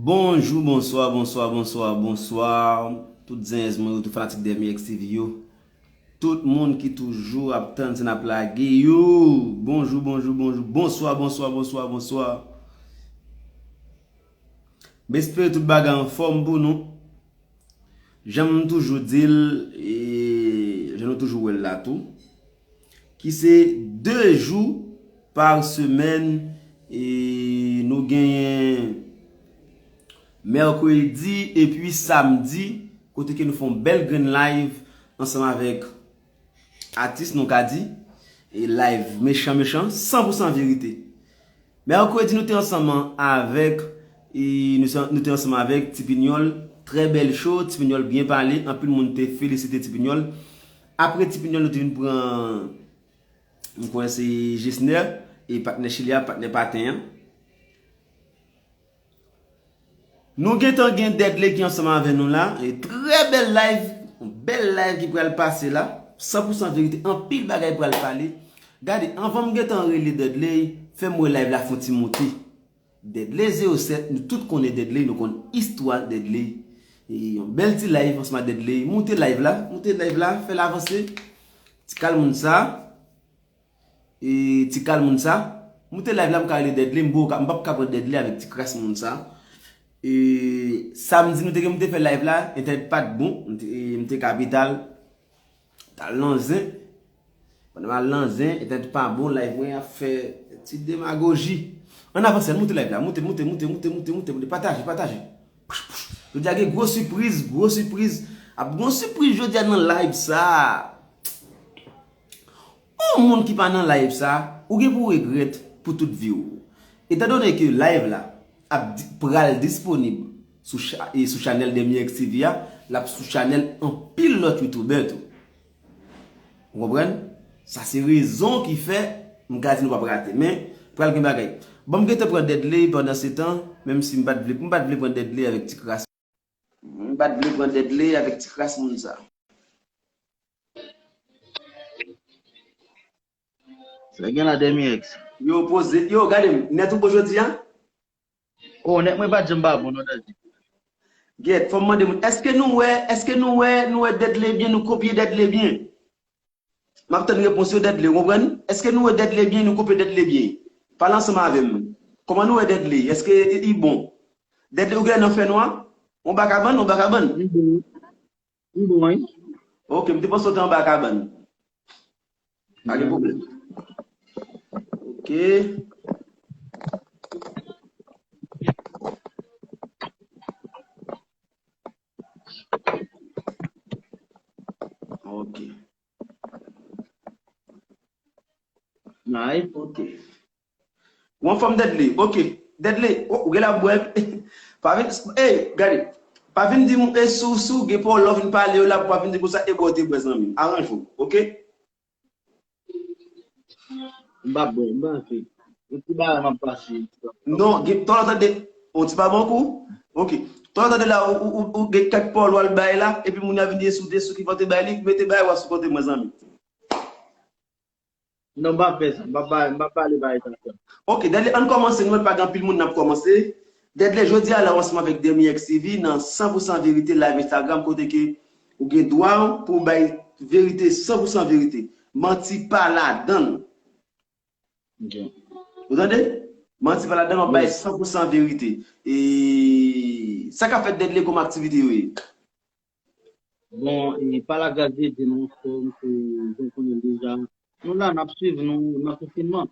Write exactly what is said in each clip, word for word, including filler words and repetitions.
Bonjou, bonswa, bonswa, bonswa, bonswa. Tout zenyèz mwen yo, tout fanatik D M X T V yo. Tout moun ki toujou ap tann sa n ap lage yo. Bonjou, bonjou, bonjou. Bonswa, bonswa, bonswa, bonswa. M espere tout bagay anfòm pou nou. Jan m toujou di l, e jan nou toujou wè l la tou, ki se de jou pa semèn, e nou genyen mèkredi epi samdi, kote ke nou fè yon bèl grenn live ansanm avèk atis, nou ka di, e live mechan mechan, san pou san verite. Mèkredi, nou te ansanm avèk, e, nou, sa- nou te ansanm avèk Ti Pinyòl, trè bèl show, Ti Pinyòl byen pale, anpil moun te felisite Ti Pinyòl. Apre Ti Pinyòl, nou te vin pran, m kwè se Jesner, e patnè Chili a, patnè Paten an. Nou gentan gen Dèdle ki ansanm avè nou la. E trè bèl live, yon bèl live ki pral pase la. San pou san verite, anpil bagay pral pale. Gade, anvan m gentan rele Dèdle, fè m wè live la fè yon ti moute. Dèdle zewo sèt, nou tout konnen Dèdle, nou konn istwa Dèdle. E yon bèl ti live ansanm ak Dèdle. Moute live la, moute live la, fè l avanse. Ti kal moun sa. E ti kal moun sa. Moute live la, m ka rele Dèdle, m bo ka- m p ap ka pran Dèdle avèk ti kras moun sa. E samdi nou te gen pou te fè live la, entènèt pa t bon, m te, e m te kapital, t al nan zen. Pandan m al nan zen, entènèt pa bon, live mwen ap fè ti demagoji. Ann avanse, ann moute live la, moute, moute, moute, moute, moute, moute, pataje, pataje. Pouch, pouch. Jodi a gen gwo sipriz, gwo sipriz. Ap gwo sipriz jodi a nan live sa. Yon moun ki pa nan live sa, ou gen pou regrèt pou tout vi w. Etandone ke live la ap di- pral disponib sou, cha- e sou chanèl D M X T V a, l ap sou chanèl anpil lòt youtubè tou. Ou konprann? Sa se rezon ki fè m ka di nou p ap rate. Men, pral gen bagay. Bon, m gentan pran Dèdle pandan se tan, menm si m pa t vle, m pa t vle pran Dèdle avèk ti kras. M pa t vle pran Dèdle avèk ti kras moun sa. Sa gen la, Dèmi X. Yo poze, yo, gade m, nèt ou bon jodi a? Oh, nèt mwen pa t janm pa bon, non, Dèmi. Gèt, fò m mande moun, èske nou wè, èske nou wè, nou wè Dèdle byen, nou kopye Dèdle byen? M ap tann repons yo, Dèdle, ou konprann? Èske nou wè Dèdle byen, nou kopye Dèdle byen? Pale ansanm avè m. Kòman nou wè Dèdle? Èske i, i bon? Dèdle, ou gen nan fènwa? On bakabann, on bakabann. M bon. M bon, wi. Ok, m te panse w te anba kabann. Pa gen pwoblèm. Ok. Ok. Nice. Ok. Ou anfòm, Dèdle? Ok. Dèdle, ou, ou gen la bwè. Pa vin, ey, gade. Pa vin di m, e sou, sou, gen pawòl lè w vin pale yo la, pa vin di konsa, e bwè w te bwè, zanmi m. Aranje w, ok? M pa bwè, m pa fè. Yon ti bagay m ap pase. Non, gen, tòlè w tande, yon ti bagay mankou? Ok. Tòlè w tande la, ou, ou, ou, ou gen kèk pawòl w al bay la, epi moun yo vin di, e sou, e sou ki fè w te bay li, mete bagay w a sou kote mwen, zanmi. Non, m p ap fè sa. M p ap ba- m p ap pale bagay sa ankò. Ok, Dèdle, ann kòmanse, nou wè pa gen anpil moun n ap kòmanse. Dèdle, jodi a la, w ansanm avèk Dèmi X T V nan san pou san verite live Instagram, kote ke ou gen dwa pou w bay verite, san pou san verite. Manti pa ladan l. Ok. Ou tande? Manti pa ladan l, w ap bay san pou san verite. E sa k ap fèt, Dèdle, kòm aktivite yo ye? Bon, e pa lagras de Dye, nou anfòm, e jan w konnen l deja. Nou la, n ap swiv, nou nan konfinman.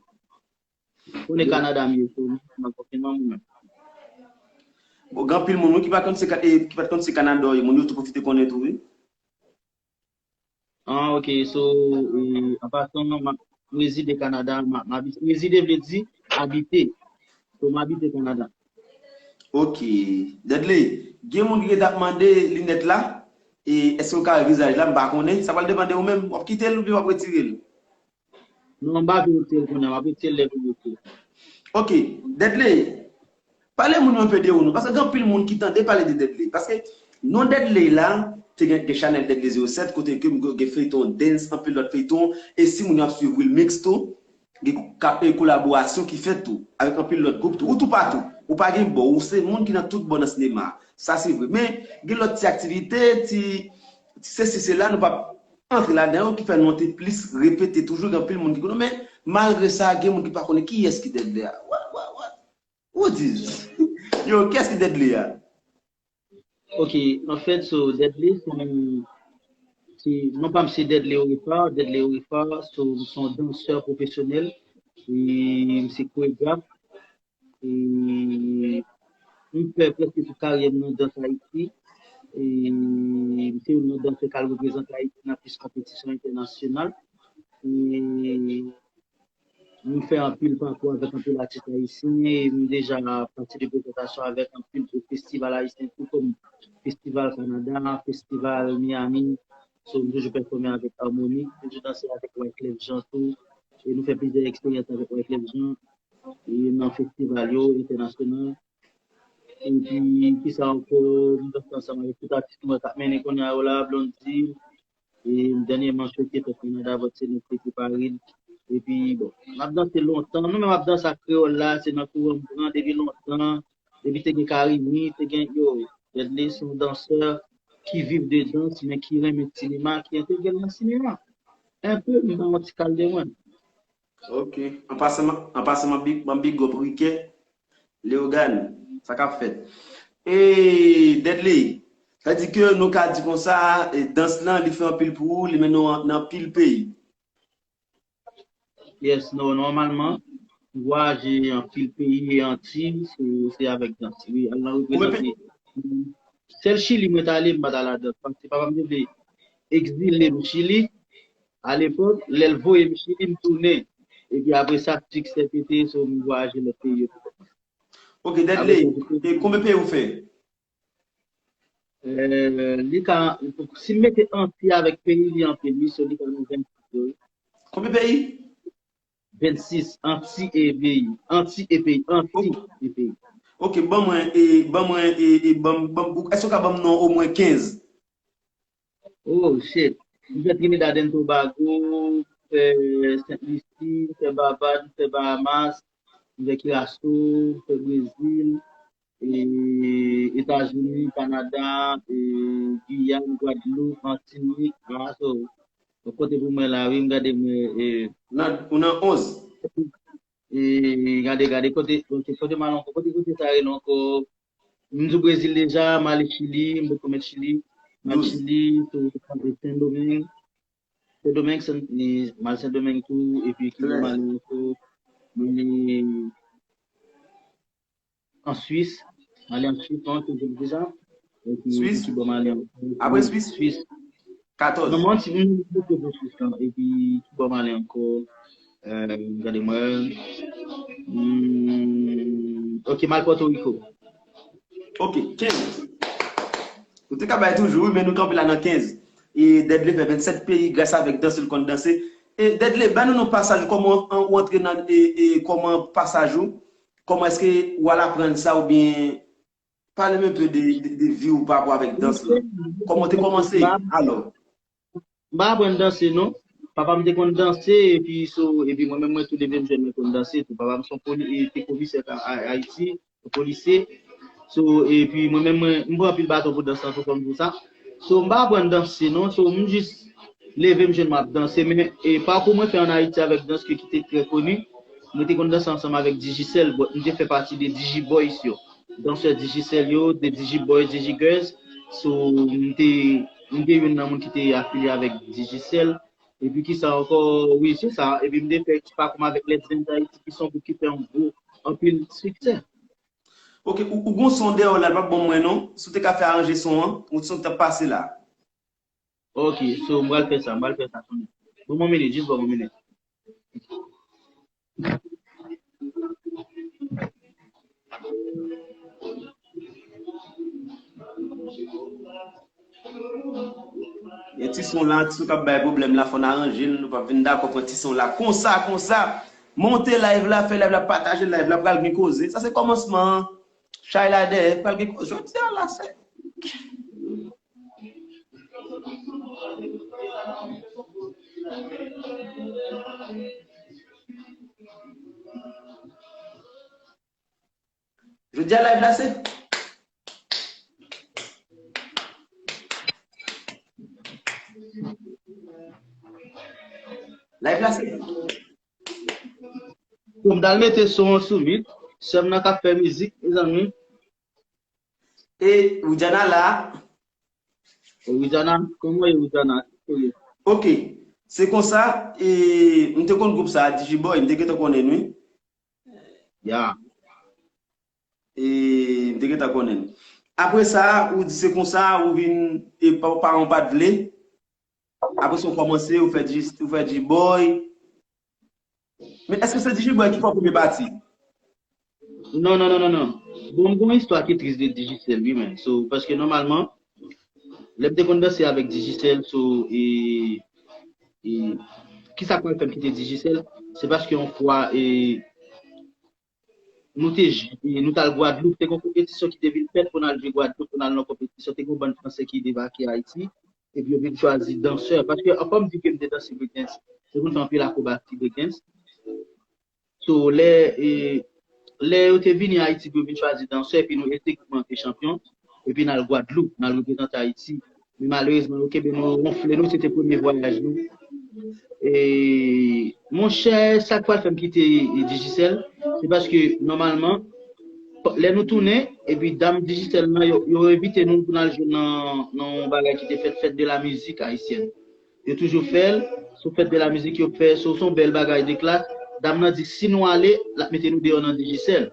Konnen Kanada m ye, so, m nan konfinman mwen menm. Bon, gen anpil moun, wi, ki pa konn se Ka- e, ki pa t konn se Kanada w ye, moun yo tou pwofite konnen tou, wi. Ah, ok, so, e, an pasan, m ap- m rezide Kanada, m a- m abi- rezide vle di abite. So, m abite Kanada. Ok. Dèdle, gen moun ki gentan ap mande linèt la, e èske w ka wè vizaj la, m pa konnen. Sa pral depann de ou menm. W ap kite l oubyen w ap retire l? Non, m pa vle retire l kounye a, m ap retire l lè pou retire. Ok, Dèdle, pale moun yo enpe de ou non, paske gen anpil moun ki tande pale de Dèdle. Paske non Dèdle la, te gen, gen chanèl Dèdle zewo sèt, kote ke m gen feyton dance, anpil lòt feyton, e si moun yo ap swiv Wilmix tou, gen ka- e kolaborasyon ki fèt tou, avèk anpil lòt gwoup tou. Ou tou patou. Ou pa gen bò, ou se moun ki nan tout bò nan sinema. Sa se vre. Men, gen lòt ti aktivite, ti, ti sesi, sela, nou p ap antre ladan yo, ki fè nou te plis repete toujou, gen anpil moun ki konnen, men malgre sa, gen moun ki pa konnen kiyès ki Dèdlè a. What, what, what? Who this? Yo, kiyès ki Dèdlè a? Ok, anfèt, so, Dèdlè, se yon, se, non pa m se Dèdlè Orifa, Dèdlè Orifa, so, m se yon dansè pwofesyonèl, e m se koregraf, e m fè prèske tout karyè m nan dans Ayiti, e m se youn nan dansè k al reprezante Ayiti nan plis konpetisyon entènasyonal, e M fè anpil pakou avèk anpil atis ayisyen, e m deja pati de prezantasyon avèk anpil gwo festival ayisyen tou, kòm Festival Kanada, Festival Miami. So, m toujou pèfòme avèk Harmonik, m toujou danse avèk Wyclef Jean tou. E nou fè plizyè eksperyans avèk Wyclef Jean e nan festival yo entènasyonal. Epi, kisa ankò, m danse ansanm avèk tout atis nou wè k ap mennen kounye a yo la, Blondy, e dènyèman, Choke, Top Canada, Vòt Senik, Tete Parid. Epi, bon, m ap danse lontan. Mwen menm m ap danse ak kreyòl la, se nan kouran m pran depi lontan. Depi te gen Karimi, te gen, yo, Dèdlè se yon dansè ki viv de dans, men ki renmen sinema, ki entegre l nan sinema. Enpe, m ba yon ti kal de mwen. Ok. An pasan, an pasan, m ap big, m ap big up Riquet, Leogane, sa k ap fèt? E Dèdlè, sa di ke nou ka di konsa, e dans lan, li fè anpil pou ou, li mennen w nan anpil peyi. Yes, non, nòmalman, m vwayaje anpil peyi e Antiy, se, se avèk dans. Wi, al nan reprezante. Sèl Chili, mwen t ale, m pa t al ladan. Paske papa m te vle egzile m Chili, alepòk, lè l voye m Chili, m tounen. Epi apre sa, siksè pete, so m vwayaje lòt peyi yo tou. Ok, Dèdlè, e konbyen peyi ou fè? Eh, li ka, si m mete Anti avèk peyi, li anpil, wi, so li ka nan vennsis yo, wi. Konbyen peyi? Vennsis, Anti e peyi. Anti e peyi, Anti e peyi. Ok, ban mwen, e, ban mwen, e, e, ban, ban, ou, èske w ka ban m non omwen kenz? Oh, shit. M fè Trinidad and Tobago, m fè Sent Lisi, m fè Babad, m fè Bahamas, m fè Kiraso, m fè Brezil, e, Etazini, Kanada, e, Giyàn, Gwadloup, Matinik, ah, so, kote pou mwen la, wi, m gade mwen, e, nan, ou nan onz. E, gade, gade, kote, kote, kote m al ankò, kote, kote sa rele ankò? M di w Brezil deja, m ale Chili, m poko met Chili. M al Chili, tou, Sendomeng. Sendomeng, Sen, e, m al Sendomeng tou, epi ki bò m ale ankò? M ale an Swis. M ale an Swis, non, ki m di deja. Epi, Swis? Ki bò m ale ankò? Apre Swis? Swis. Katòz. Non, mwen, ti, m, m, m, Swis lan. Epi, ki bò m ale ankò? Eh, gade mwen. Hmm, ok, m al Pòtoriko. Ok, kenz. Nou te ka bay toujou, wi, men nou kanpe la nan kenz. E Dèdlè fè vennsèt peyi gras avèk dans li konn danse. E Dèdlè, ban nou yon pasaj kòman ou antre nan, e, e, kòman pasaj ou, kòman èske ou al aprann sa oubyen pale m enpe de, de, de vi w pa rapò avèk dans lan. Kòman w te kòmanse alò? M pa aprann danse, non. Papa m te konn danse, epi, so, epi mwen menm, mwen tou leve m jèn, mwen konn danse tou. Papa m se yon poli-, e, te komisè a, a, Ayiti, yon polisye. So, epi mwen menm, mwen, m pran anpil baton pou dans lan, tou fò m di w sa. So, m pa aprann danse, non. So, m jis leve m jwenn m ap danse. Men, e, pakou mwen fè ann Ayiti avèk dans ke ki te trè koni. Mwen te konn danse ansanm avèk Digicel, but m te fè pati de Digiboys yo. Dansè Digicel yo, de Digiboys, Digigirls. So, m te, m te youn nan moun ki te afilye avèk Digicel. Epi ki sa ankò? Wi, se sa. Epi m te fè ti pakou m avèk Let's Dance Haiti, ki se yon gwoup ki fè yon gwo, anpil siksè. Ok, ou, ou gon son dèyè w la, l p ap bon mwen non. Si w te ka fè aranje son an, yon son k t ap pase la. Ok, so m pral fè sa, m pral fè sa, konnen. Ban m yon minit, jis ban m yon minit. Gen ti son la, ti son k ap bay pwoblèm la, fò n aranje l, nou p ap vin dakò pran ti son la. Konsa, konsa, monte live la, fè live la, pataje live la, pral gen koze. Sa se kòmansman an. Chay la dèyè, pral gen koze. Jodi a la, se Jodi a live la se. Live la se. Pou m t al mete son an sou mute, sè m nan k ap fè mizik, mezanmi. E Widiana la? Widiana, kòman w ye, Widiana? Ok. Se konsa, e, m te konn gwoup sa, Digiboy, m te gentan konnen l, wi. Ya. E, m te gentan konnen l. Apre sa, ou di se konsa, ou vin, e, pa- paran w pa t vle. Apre sa, ou kòmanse, ou fè Digi, ou fè Digiboy. Men èske se Digiboy ki fè premye pati? Non, non, non, non, non. Bon, m gen yon istwa ki tris de Digicel, wi, men. So, paske nòmalman, lè m te konn danse avèk Digicel, so, e, e, kisa k pral fè m kite Digicel? Se paske yon fwa, e, nou te, j- e, nou t al Gwadloup, te gen yon konpetisyon ki te vin fèt pou n al jwe Gwadloup, pou n al nan konpetisyon, te gen yon bann Fransè ki debake Ayiti, epi yo vin chwazi dansè. Paske, an fòm di ke m te danse breakdance, te konn fè anpil akrobasi breakdance. So, lè, e, lè yo te vini Ayiti pou yo vin chwazi dansè, epi nou eseye goumen an te chanpyon, epi n al Gwadloup, n al reprezante Ayiti. Men malerezman, yo kenbe nou, yo wonfle nou, se te premye vwayaj nou. E, monchè, sa k pral fè m kite, e, Digicel, se paske, nòmalman, lè nou tounen, epi dam Digicel nan, yo, yo envite nou pou n al jwe nan, nan yon bagay ki te fèt, Fête de la Musique Haïtienne. Yo toujou fè l, sou Fête de la Musique yo fè, so, se yon bèl bagay de klas. Dam nan di, si nou ale, l ap mete nou deyò nan Digicel.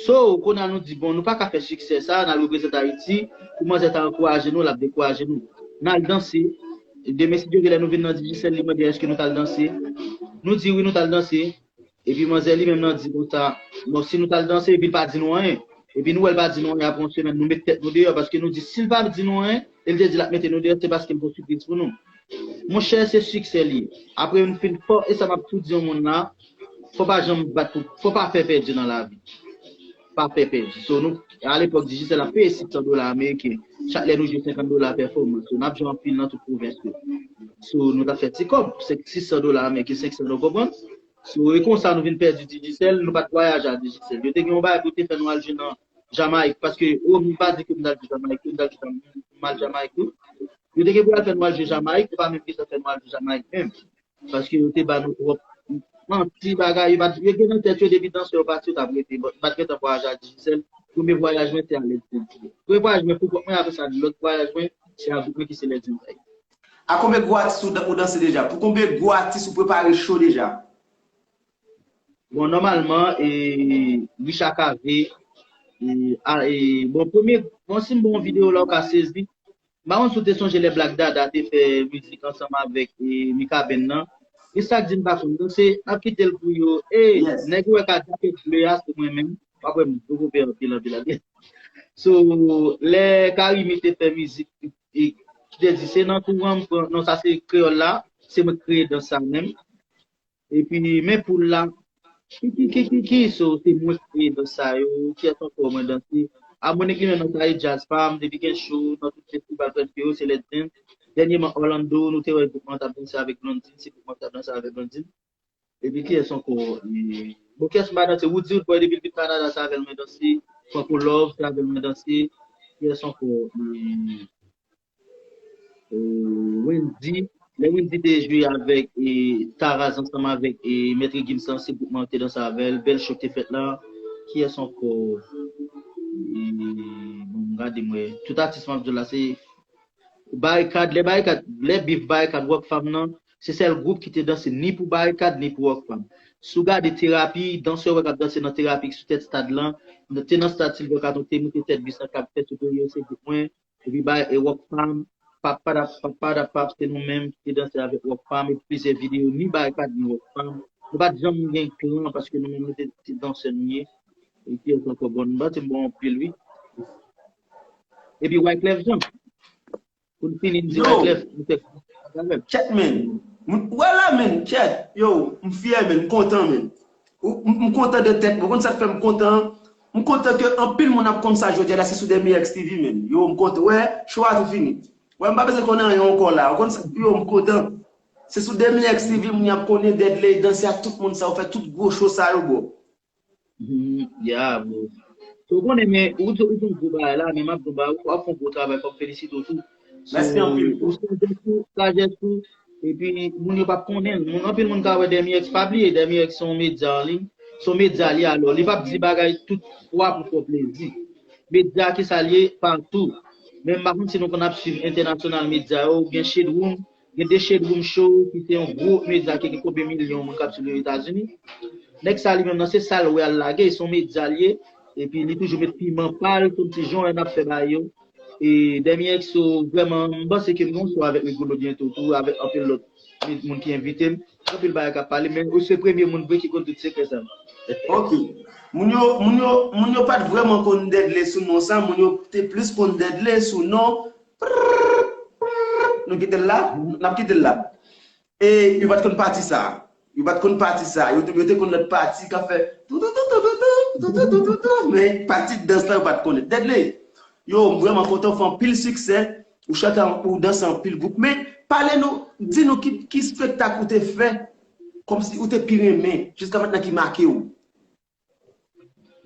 So, kounye a nou di, bon, nou pa ka fè siksè sa, n al reprezante Ayiti, pou manzè ta ankouraje nou, l ap dekouraje nou. N al danse. Demen, si Dye vle, lè nou vin nan Digicel, li mande èske nou t al danse. Nou di wi, nou t al danse. Epi manzè li menm nan di konsa, bon, si nou t al danse, epi l pa di nou anyen. Epi nou wè l pa di nou anyen, apre yon semèn, nou met tèt nou deyò, paske nou di, si l pa di nou anyen, e l te di l ap mete nou deyò, se paske l gen yon sipriz pou nou. Monchè, se siksè li ye. Apre nou fin fò, e sa m ap tou di yon moun la, fò pa janm bat pou, fò pa pè pèdi nan lavi. Pa pè pèdi. So, nou, alepòk, Digicel ap peye sis san dola ameriken. Chak lè nou jwe senkant dola pèfòmans. So, n ap jwe anpil nan tout pwovens yo. So, nou t ap fè ti kòb, sis san dola ameriken, senk san dola, w konprann? So, e konsa nou vin pèdi Digicel, nou pa t vwayaje a Digicel. Yo te gen yon bagay pou te fè nou al jwe nan Jamayik, paske, o, m pa di ke m t al jwe Jamayik, ke m t al jwe Jam- m al Jamayik tou. Yo te gen pou al fè nou al jwe Jamayik, yo pa menm gentan fè nou al jwe Jamayik menm. Paske yo te ba nou twòp manti bagay, yo pa t- yo gen nan tèt yo depi dansè yo pati, yo t ap rete. Bon, m pa t gentan vwayaje a Digicel. Premye vwayaj mwen se a Lèdzen. Premye vwayaj mwen pou kont mwen, apre sa, lòt vwayaj mwen, se a gwoup mwen ki se Lèdzen. A konbyen gwo atis ou, ou danse deja? Pou konbyen gwo atis ou prepare cho deja? Bon, nòmalman, e, Richard Cavé, e, a, e, bon, premye, bon, si m ba w yon videyo la, w ka sezi. M pa konn si w te sonje lè Black Dada te fè mizik ansanm avèk, e, Mikaben nan. E sa k di m pa konn danse, n ap kite l pou yo. E, nèg ou wè ka djakèt ble a, se mwen menm. W ap wè m develope anpil, anpil, anpil. So, lè Carimi te fè mizik, e, ki te di, se nan kouran m pran, non, sa se kreyòl la, se mwen k kreye dans sa menm. Epi, men poul la, ki, ki, ki, ki, ki, so, se mwen k kreye dans sa yo, kiyès ankò mwen danse? Harmonik li menm nan sa e djaz pa m, depi gen cho, nan tout festival prèske yo, se Lèdzen. Dènyèman, Orlando, nou te wè gwoup mwen t ap danse avèk Blondine, se gwoup mwen t ap danse avèk Blondine. Epi kiyès ankò? E, bon, kiyès m pa danse? Woody Woodboy depi l vin Kanada, se avè l mwen danse. Franco Love, se avè l mwen danse. Kiyès ankò? E, e, Wendy. Lè Wendy te jwe avèk, e, Taraz ansanm avèk, e, Mèt Gims lan, se gwoup mwen te danse avè l. Bèl cho k te fèt la. Kiyès ankò? E, bon, gade m wè. Tout atis m ap di w la, se Barikad, lè Barikad, lè bif Barikad Rockfam nan, se sèl gwoup ki te danse ni pou Barikad, ni pou Rockfam. Si w gade Terapi, dansè w wè k ap danse nan Terapi sou tèt stad lan, te nan stad Silver Carton, te moute tèt bis lan k ap fè sou peyi yo, se gwoup mwen, epi ba e Rockfam, Papadap, Papadap, Pap, se nou menm ki te danse avèk Rockfam, epi plizyè videyo, ni Barikad, ni Rockfam. Nou pa t janm gen klan, paske nou menm nou te ti dansè nou ye. E kiyès ankò? Bon, m panse m bon anpil, wi. Epi Wyclef Jean. Pou n fini, m di Wyclef, m fè avè l. Chèt, men. M wè la, men, chèt. Yo, m fyè, men, m kontan, men. Ou- M m kontan de tèt mwen. Ou konn sa k fè m kontan? M kontan ke anpil moun ap konn sa jodi a la, se sou Demi X T V, men. Yo, m kontan. Wè, cho a tou fini. Wè, m pa bezwen konnen anyen ankò la. Ou konn sa? Yo, m kontan. Se sou Demi X T V, moun y ap konnen Deadley, danse ak tout moun sa, ou fè tout gwo cho sa yo, bro. Mhm, yeah, bro. So, ou konnen, men ou di, ou di yon gwo bagay la, men m ap di yon bagay, w ap fè yon gwo travay, fò m felisite w tou. So, Mèsi anpil. Ou sajès ou, sajès ou, epi moun yo p ap konnen l. Moun, anpil moun ka wè Dèmyèks, pa bliye, Dèmyèks se yon medya an liy, se yon medya li, alò, li p ap di bagay tout fwa pou fè w plezi. Medya ki sa l ye patou. Men m pa konn si nou konn ap swiv entènasyonal medya yo, gen Shade Room, gen The Shade Room Show, ki se yon gwo medya ki gen konbyen milyon moun k ap swiv yo Etazini. Nèg sa li menm nan, se sa l wè al lage, se yon medya l ye, epi li toujou met piman pa l, tout ti jan n ap fè bagay yo. E Dèmyèks, so, vrèman, m panse ke m gen yon show avèk Rigolo byento tou, avèk anpil lòt moun ki envite m. Anpil bagay k ap pale, men ou se premye moun vre ki konn tout sekrè sa. Ok. Moun yo, moun yo, moun yo pa t vrèman konn Dèdle sou non sa, moun yo te plis konn Dèdle sou non. Nou kite l la? N ap kite l la. E yo pa t konn pati sa. Yo pa t konn pati sa. Yo te, yo te konn lòt pati k ap fè toutoutoutoutoutou, men pati dans la yo pa t konnen. Dèdle, yo, m vrèman kontan, w fè anpil siksè, ou chante, ou danse anpil gwoup. Men pale nou, di nou ki, ki spektak ou te fè, kòmsi ou te pi renmen, jiska mentnan ki make w.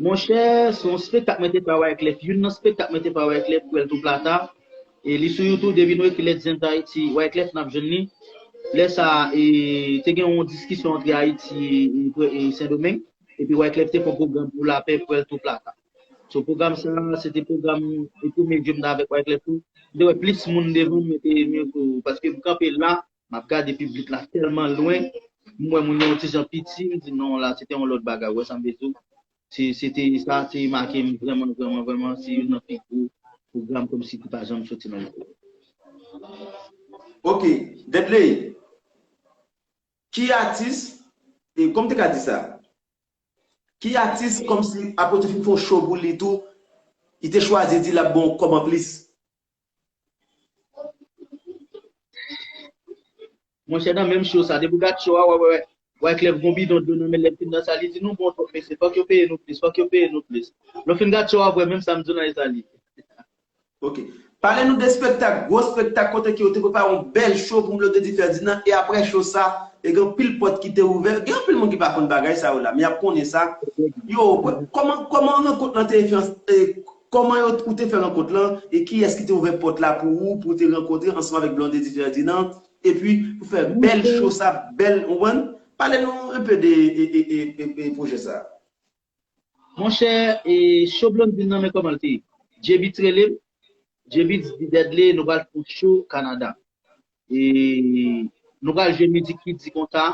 Monchè, se yon spektak mwen te fè a Wyclef. Youn nan spektak mwen te fè a Wyclef, Puerto Plata. E li sou YouTube, depi nou ekri Let's Dance Haiti, Wyclef n ap jwenn li. Lè sa a, e, te gen yon diskisyon antre Ayiti e, e, e Sendomeng. Epi Wyclef te fè yon pwogram pou lapè Puerto Plata. So, pwogram sa a, se te pwogram, e premye djòb m te avèk Wyclef tou. M te wè plis moun devan m, mwen te, mwen te, paske m kanpe la, m ap gade piblik la tèlman lwen, m wè moun yo yon ti jan piti, m di non, la, se te yon lòt bagay, ou wè sa m vle di w. Se, se te, sa te make m vrèman, vrèman, vrèman, se youn nan pi gwo pwogram kòmsi ki pa janm soti nan Ayiti. Ok, Dèdle, ki atis, e kòm te ka di sa, ki atis kòmsi apre w te fin fè yon show pou li tou, li te chwazi di l ap ba w kòb anplis? Monchè, nan menm show sa, depi w gad show a, w ap wè Wyclef gon bidon dlo nan men l, lè l fin nan sa, li di nou bon twòp, mesye, fòk yo peye nou plis, fòk yo peye nou plis. Lè w fin gad show a, w ap wè menm sa m di w nan Etazini. Ok. Pale nou de spektak, gwo spektak kote ke yo te prepare yon bèl show pou Blondedy Ferdinand e apre show sa, e gen anpil pòt ki te ouvè, gen anpil moun ki pa konn bagay sa yo la, men y ap konnen sa. Yo, kòman, kòman rankont lan te enfliyans-, e, kòman yo, ou te fè rankont lan e kiyès ki te ouvè pòt la pou ou, pou w te rankontre ansanm avèk Blondedy Ferdinand, epi pou fè bèl show sa, bèl, ou konprann? Pale nou enpe de e, e, e, e, e pwojè sa. Monchè, e, show Blondedy nan men kòman l te ye. J-Beatz rele m. J-Beatz di Dèdle, nou pral fè yon show Kanada. E nou pral jwe mizik ki di konsa.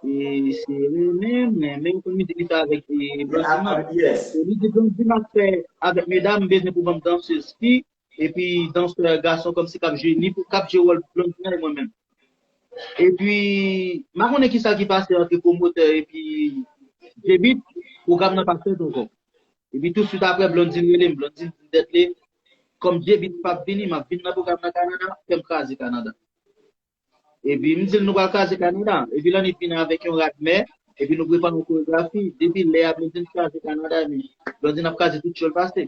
E se renmen m renmen, ou konn mizik li fè avèk e, Blondedy nan. Yes. E li di Blondedy m ap fè avèk medam, m bezwen pou ban m dansèz fi, epi dansè gason kòmsi k ap jwe, ni pou k ap jwe wòl Blondedy nan e mwen menm. Epi, m pa konnen kisa ki pase antre pwomotè epi J-Beatz, pwogram nan pa fèt ankò. Epi tousuit apre, Blondedy rele m, Blondedy di Dèdle, kòm J-Beatz p ap vini, m ap vin nan pwogram nan Kanada, fè m kraze Kanada. Epi m di l nou pral kraze Kanada. Epi Lanit vini avèk yon rad mè, epi nou prepare yon koregrafi. Depi lè a, Blondedy kraze Kanada, men Blondedy ap kraze tout show l pase.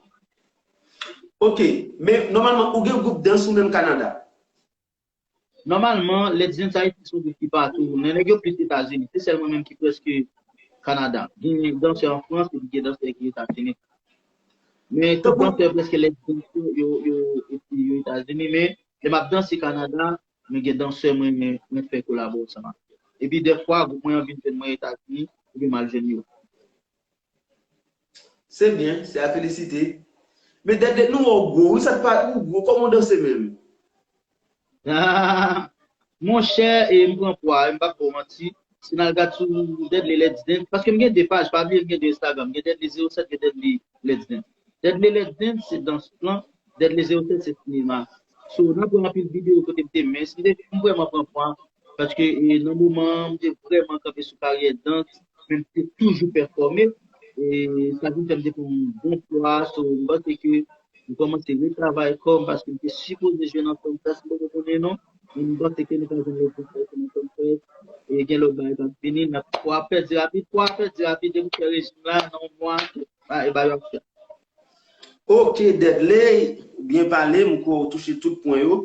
Ok, men nòmalman, ou gen gwoup dans ou menm Kanada? Nòmalman, Let's Dance Haiti se yon gwoup ki patou. Men nèg yo plis Etazini. Se sèl mwen menm ki prèske Kanada. Gen dansè an Frans epi gen dansè ki Etazini. Men tout dansè prèske Let's Dance yo, yo, yo, yo Etazini. Men lè m ap danse Kanada, men gen dansè mwen, mwen, mwen fè kolabo ansanm avè yo. Epi dèfwa, gwoup mwen an vin jwenn mwen Etazini, epi m al jwenn yo. Se byen, se a felisite. Men Dèdle, nou wè w gwo, wi, sa k pa ou gwo, kòman w danse menm? Monchè, e m pran pwa, m p ap ba w manti. Si n al gad sou Dèdle Let's Dance, paske m gen de paj, pa bliye m gen de Instagram, gen Dèdle zewo sèt, gen Dèdle Let's Dance. Dèdle Let's Dance se dans plan, Dèdle zewo sèt se sinema. So, n ap wè anpil videyo kote m te mens, m te, m vrèman pran pwa, paske e, nan moman an, m te vrèman kanpe sou karyè dans, men m te toujou pèfòme. E sa vin fè m te pran yon bon pwa, so, m panse ke m kòmanse retravay kò m, paske m te sipoze jwe nan Sumfest, m poko konnen non, men m panse ke nou ka jwenn lòt konfèt nan Sumfest, e gen lòt bagay k ap vini, n ap, pwa ap pèdi rapid, pwa ap pèdi rapid, depi w fè rejim la, nan yon mwa, e bagay yo ap fèt. Ok, Dèdle, byen pale, m kwè w touche tout pwen yo.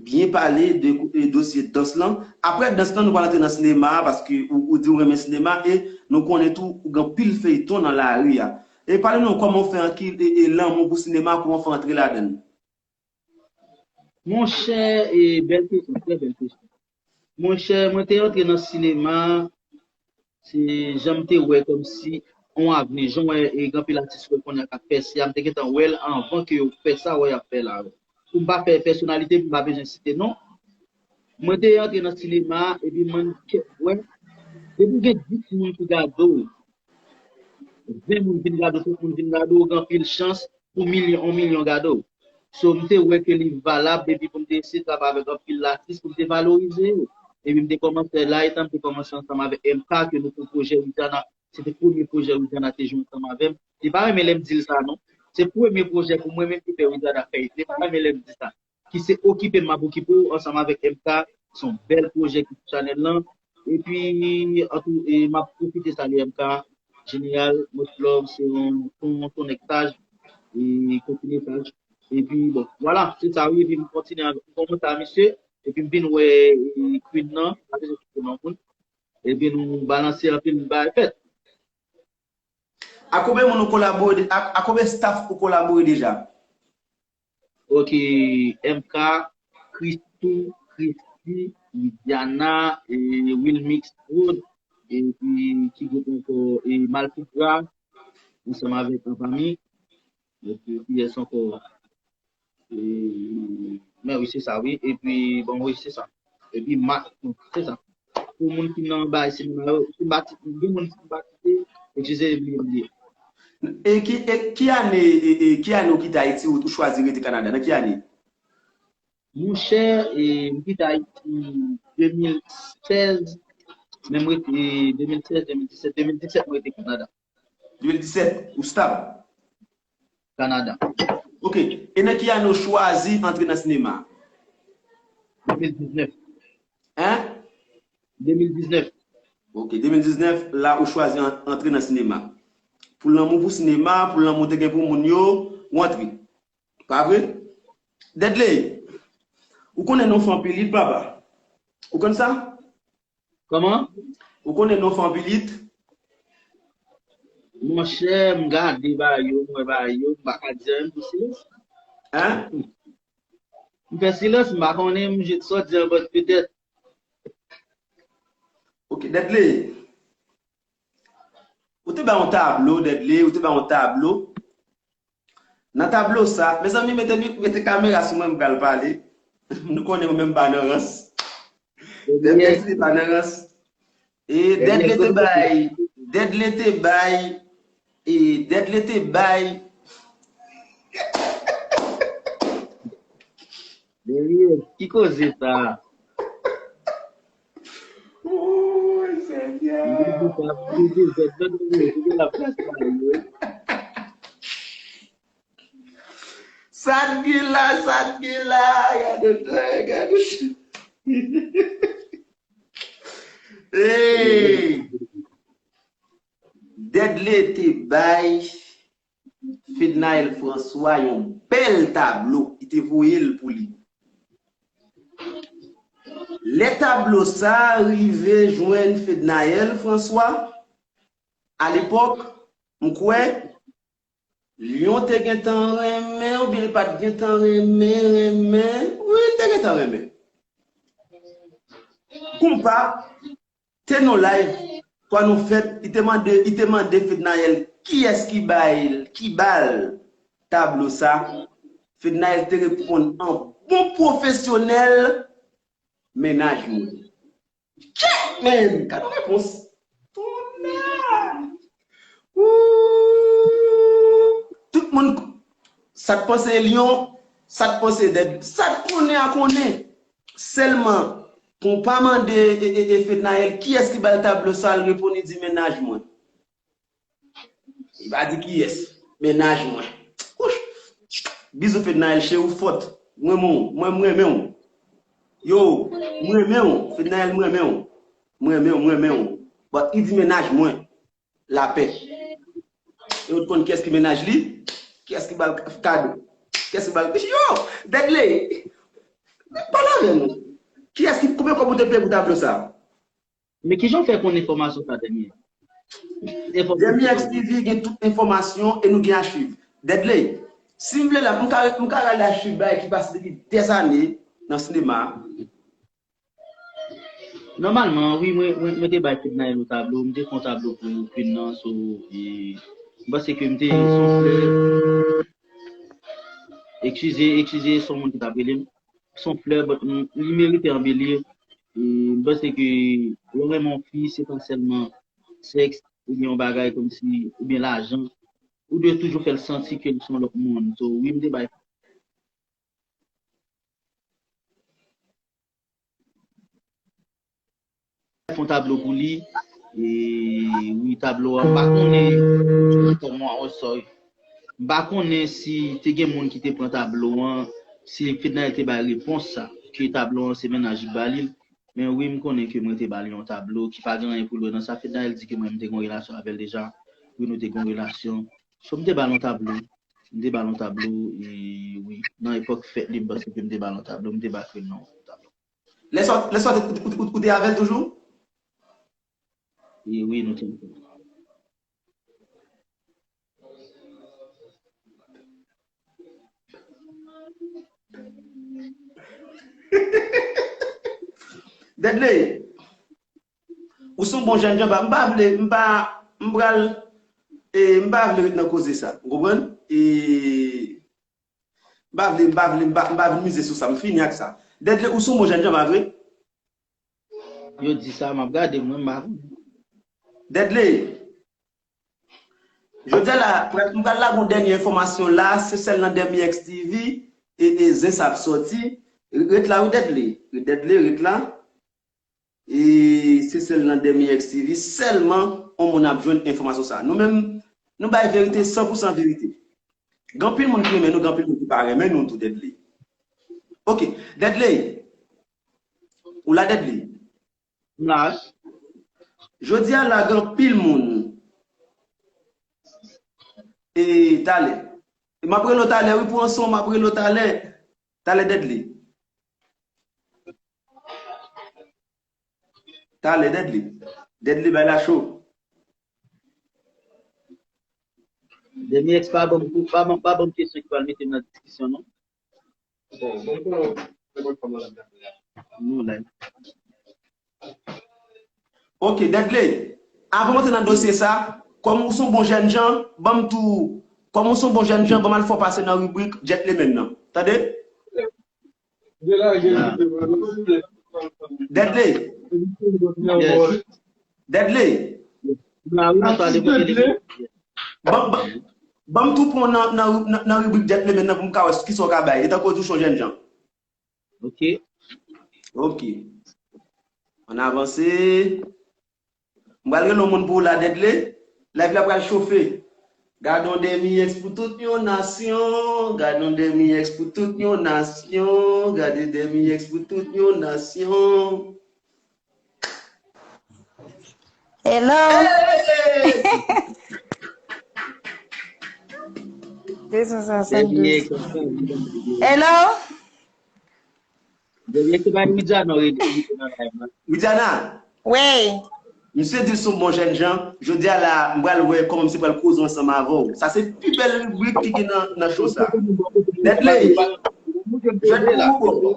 Byen pale de, de dosye dans lan. Apre dans lan, nou pral antre nan sinema a, paske ou, ou di ou renmen sinema, e nou konnen tou, ou gen anpil feyton nan lari a. E pale nou kòman w fè anki e, e lanmou pou sinema, kòman w fè antre ladan l? Monchè, e bèl kesyon, trè bèl kesyon. Monchè, mwen te antre nan sinema, se jan m te wè kòmsi yon avni, jan w wè e gen anpil atis wè kounye a k ap pèse a, m te gentan wè l anvan ke yo fè sa wè y ap fè la yo. Pou m pa fè pèsonalite, pou m pa bezwen site non. Mwen te antre nan sinema, epi mwen kèk wè, depi w gen dis moun ki gade w, ven moun vin gade w, trant moun vin gade w, gen anpil chans pou milyon, yon milyon gade w. So, m te wè ke li valab epi pou m te eseye travay avèk anpil atis pou m te valorize yo. Epi m te kòmanse la etan m te kòmanse ansanm avèk M K ke nou fè pwojè Widiana. Se te premye pwojè Widiana te jwe ansanm avè m. Li pa renmen lè m di l sa non. Se premye pwojè pou mwen menm ki fè Widiana fè. Li pa renmen lè m di sa. Ki se okipe m ap okipe w ansanm avèk M K. Se yon bèl pwojè ki sou chanèl lan. Epi, antou, e, m ap pwofite salye M K. Jeneral, much love, se yon, yon, yon nèg saj. E kontinye saj. Epi, bon, vwala, se sa wi. Epi m kontinye avèk, m kòmanse a misye. Epi m vin wè e, Queen nan, pa bezwen kite non moun. Epi nou balanse anpil bagay fèt. A konbyen moun ou kolabore, a, a konbyen staff ou kolabore deja? Ok, M K, Christou, Christy, Widiana, e Wilmix Prod, epi ki gwoup ankò, e Malpougra, ansanm avèk Anpami, epi kiyès ankò? E, men wi, se sa, wi. Epi, bon, wi, se sa. Epi, ma, se sa. Pou moun ki nan bay sinema yo, si m pa ti, gen moun ki pa kite, eskize m, m bliye. E ki, e ki ane, e, e ki ane ou kite Ayiti, ou, ou chwazi rete Kanada? Nan ki ane? Monchè, e, m kite Ayiti de mil sèz, men m rete de mil sèz, de mil disèt, de mil disèt, mwen rete Kanada. De mil disèt, ou stab? Kanada. Ok. E nan ki ane ou chwazi antre nan sinema? De mil diznèf. Hein? De mil diznèf. Ok, de mil diznèf, la ou chwazi an- antre nan sinema. Pou lanmou pou sinema, pou lanmou te gen pou moun yo, ou antre. Pa vre? Deadley, ou konnen nou fè anpil hit, papa. Ou konn sa? Kòman? Ou konnen nou fè anpil hit? Monchè, m gade ba yo, m wè ba yo, m pa ka di anyen, m fè silans. Hein? M fè silans, m pa konnen, m jis sòti an bòt petèt. Ok, Deadley. Ou te ba yon tablo, Deadley, ou te ba yon tablo. Nan tablo sa, mezanmi, mete, mete kamera sou mwen, m pral pale. Nou konnen ou menm pa nan rans. Deadley pa nan rans. E Deadley te bay, Deadley te bay, e Deadley te bay. Deadley, ki koze sa? Ooh, Senyè. Sa t gen la, sa t gen la, gade sa, gade sa. Hey! Deadley te bay Fednaelle François yon bèl tablo, li te voye l pou li. Lè tablo sa a rive jwenn Fednaelle François, alepòk, m kwè, Lyon te gentan renmen, oubyen li pa t gentan renmen, renmen, wi, li te gentan renmen. Konpa, te nan live, twa nou fèt, li te mande, li te mande Fednaelle kiyès ki bay, ki ba l tablo sa. Fednaelle te reponn an bon pwofesyonèl, mennaj mwen. Check, man! Gade yon repons. Tonè! Ooh! Tout moun, sa k panse Lyon, sa k panse Dèd, sa k konnen a konnen. Sèlman, Konpa mande e, e, e Fednaelle, kiyès ki ba l tablo sa, l reponn, li di, mennaj mwen. Li pa di kiyès. Mennaj mwen. Wouch! Bizou Fednaelle, cheri, ou fòt. M renmen w. Mwen, m renmen w. Yo, m renmen w. Fednaelle, m renmen w. M renmen w, m renmen w. But li di mennaj mwen. Lapè. E ou t konn kiyès ki mennaj li? Kiyès ki ba l kado? Kiyès ki ba l? Yo! Deadley! Pale avè nou. Kiyès ki, konbyen kòb ou te peye pou tablo sa? Men kijan w fè konn enfòmasyon sa, Dènye? Dèmi X T V gen tout enfòmasyon e nou gen achiv. Dèdley, si m vle la, m ka, m ka rale achiv bagay ki pase depi dèzane nan sinema. Nòmalman, wi, mwen, mwen, mwen te bay Fednaelle yon tablo, m te fè yon tablo pou Queen nan, so, e, m panse ke m te, se yon flè, eskize, eskize, se yon moun ki t ap rele m, se yon flè, but, m, li merite anbeli, e, m panse ke, lè w renmen yon fi, se pa sèlman sèks, oubyen yon bagay kòmsi, oubyen lajan, ou dwe toujou fè l santi ke l se yon lòt moun, so, wi, m te bay fè yon tablo pou li. E, wi, tablo a, m pa konnen kòman, oh, sorry. M pa konnen si te gen moun ki te pran tablo an, si Fednaelle te bay repons sa, ke tablo an se mennaj li ki ba li l. Men wi, m konnen ke mwen te ba li yon tablo ki pa gen anyen pou l wè nan sa. Fednaelle di ke mwen, m te gen yon relasyon avè l deja. Wi, nou te gen yon relasyon. So, m te ba l yon tablo. M te ba l yon tablo, e, wi. Nan epòk fèt li, m panse ke m te ba l yon tablo. M te ba Queen nan yon tablo. Lè sa, lè sa, ou, ou, ou, ou te avè l toujou? E wi, nou te ansanm. Dèdley, ou se yon bon jènjan, m pa vle, m pa, m pral, e, m pa vle ret nan koze sa, ou konprann? E, m pa vle, m pa vle, m pa, m pa vle mize sou sa, m fini ak sa. Dèdley, ou se yon bon jènjan, pa vre? Yo di sa, m ap gade, mwen, m pa konnen. Dèdley, jodi a la, m pral lage yon dènye enfòmasyon la, se sèl nan Dèmi X T V, e, e zen sa ap sòti. Ret la, wi, Dèdley. Dèdley, ret la. E se sèl nan Dèmi X T V, sèlman, yon moun ap jwenn enfòmasyon sa. Nou menm, nou bay verite, san pou san verite. Gen anpil moun ki renmen nou, gen anpil moun ki pa renmen nou tou, Dèdley. Ok, Dèdley. Ou la, Dèdley? M la. Jodi a la, gen anpil moun. E talè. M ap rele w talè, wi, pran son, m ap rele w talè. Talè, Dèdley. Talè, Dèdley. Dèdley bay la cho. Dèmi X pa ban m, pa ban, pa ban m kesyon ki pral mete m nan diskisyon, non. Ok, Dèdley, avan m antre nan dosye sa, kòm ou se yon bon jènjan, ban m tou, kòm ou se yon bon jènjan, ban m al fè w pase nan ribrik Gentleman nan. Tande? Dèdley. Dèdley. Ban, ban, ban m tou pran nan, nan, nan, nan ribrik Gentleman nan pou m ka wè kisa w ka bay. Etankou w di w se yon jènjan. Ok. Ok. Ann avanse. M pral rele yon moun pou ou la, Dèdley. Live la pral chofe. Gadon Dèmi X pou tout yon nasyon. Gadon Dèmi X pou tout yon nasyon. Gade Dèmi X pou tout yon nasyon. Hello. Hello. Dèmi X se pa Widiana w rele nan live la. Widiana. Wi. Misye di l se yon bon jènjan. Jodi a la, m pral wè kòman misye pral koze ansanm avè w. Sa se pi bèl ribrik ki gen nan, nan show sa. Dèdley. Jwèt pou ou, bro.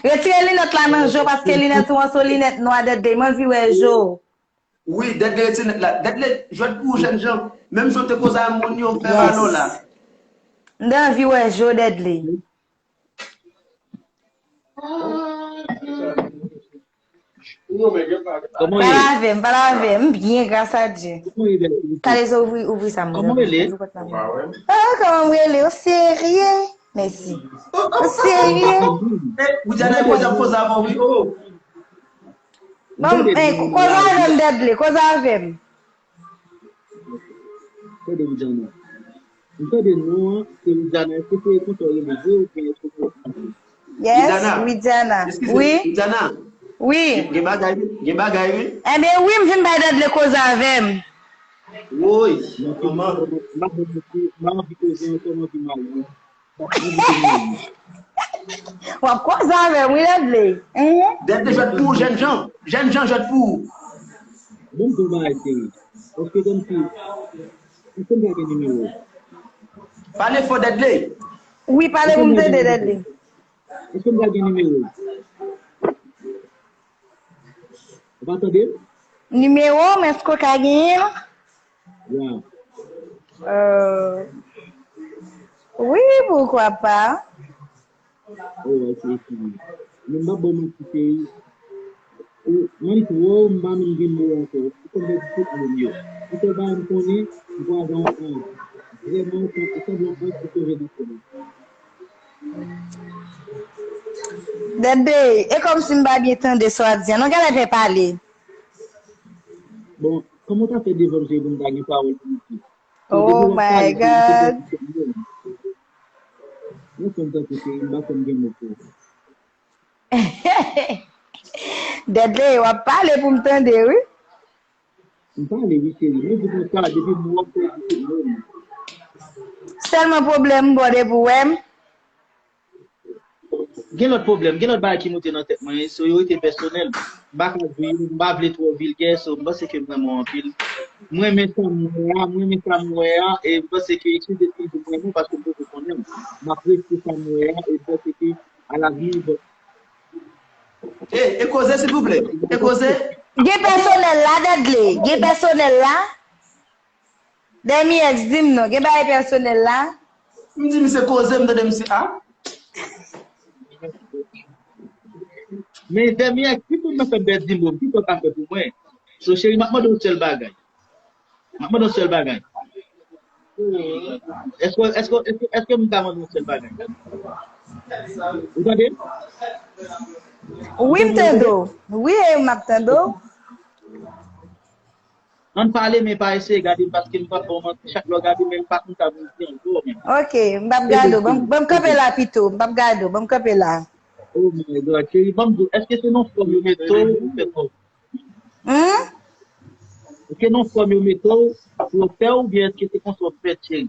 Retire linèt la nan je w, paske linèt ou an se yon linèt nwa, Dèdley. M anvi wè je w. Wi, Dèdley retire linèt la. Dèdley, jwèt pou ou, jènjan. Menm jan w te koze a moun yo, fè valè w la. M t anvi wè je w, Dèdley. Kòman w ye? Pale avè m, pale avè m. M byen, gras a Dye. Kòman w ye, Dèdley? Talè, ouvri, ouvri sa, m. Kòman w rele? Ah, kòman m rele? Ou serye? Mèsi. Ou serye? Widiana, e koze ap koze avè w, wi. Bon, koze avè m, Dèdley, koze avè m. Tande Widiana. M tande non an, se Widiana. Èske se konsa w rele vre oubyen èske se... Yes, Widiana. Wi. Widiana. Wi. Gen bagay, gen bagay, wi. Ebyen, wi, m vin bay Dèdley koze avè m. Woy, manman. M anvi koze ankò, m anvi marye. M anvi koze marye. W ap koze avè m, wi, Dèdle. Mhm. Dèdle jwèt pou ou, jènjan. Jènjan jwèt pou ou. Ban m di w bagay, cheri. Paske kòmsi, èske m ka gen nimewo w? Pale fò, Dèdle. Wi, pale pou m tande, Dèdle. Èske m ka gen nimewo w? Ou pa tande m? Nimewo m, èske w ka genyen l? Ya. Euh, wi, poukwa pa? Oh, ok, ok. Men m p ap ba w manti, cheri. Ou, mwen twò, m pa menm gen mo ankò. Ou konn pèdi tout mo m yo. Ou fè bagay m konnen, m kwè avan an. Vrèman, ou sanble yon anj ki sove nan fè mwen. Dèdle, e kòmsi m pa byen tande sa w ap di an. Non, gade fè pale. Bon, kòman w ta fè devan m, cheri, pou m ta gen pawòl pou m di? Oh my God. Mwen fè m tankou cheri, m pa fè m gen mo pou ou. Dèdle, w ap pale pou m tande, wi. M pale, wi, cheri. Mwen di konsa, depi m wè w fè di tout moun. Sèlman pwoblèm m bò depi w wè m. Gen lòt pwoblèm, gen lòt bagay ki moute nan tèt mwen, so yo rete pèsonèl. M pa ka di yo, m pa vle twò vilgè, so m panse ke m renmen w anpil. M renmen sa m wè a, m renmen sa m wè a, e m panse ke eskize si m di m renmen w paske m poko konnen w. M apresye sa m wè a, e m panse ke a la vi, bon, E, e koze, silvouplè. E koze. Gen pèsonèl la, Dèdle. Gen pèsonèl la. Dèmi èks, di m non. Gen bagay pèsonèl la. M di misye koze, m tande misye a. Men Dèmi èks, si moun nan fè m pèdi mo m, kisa w ka fè pou mwen? So, cheri, m ap mande w yon sèl bagay. M ap mande w yon sèl bagay. Èske, èske, èske, èske m ka mande w yon sèl bagay? Ou tande? Wi, m tande w. Wi, e m ap tande w. Ann pale, men pa eseye gade m paske m p ap ba w manti. Chak lè w gade m, men m pa konn sa pou m di ankò menm. Ok, m p ap gade w. Ban m, ban m kanpe la pito. M p ap gade w. Ban m kanpe la. Oh my God, cheri, ban m di w, èske se nan fòm yo mete w ou fè kòb? Hmm? Èske nan fòm yo mete w pou yo fè w, oubyen èske se konsa w fèt, cheri?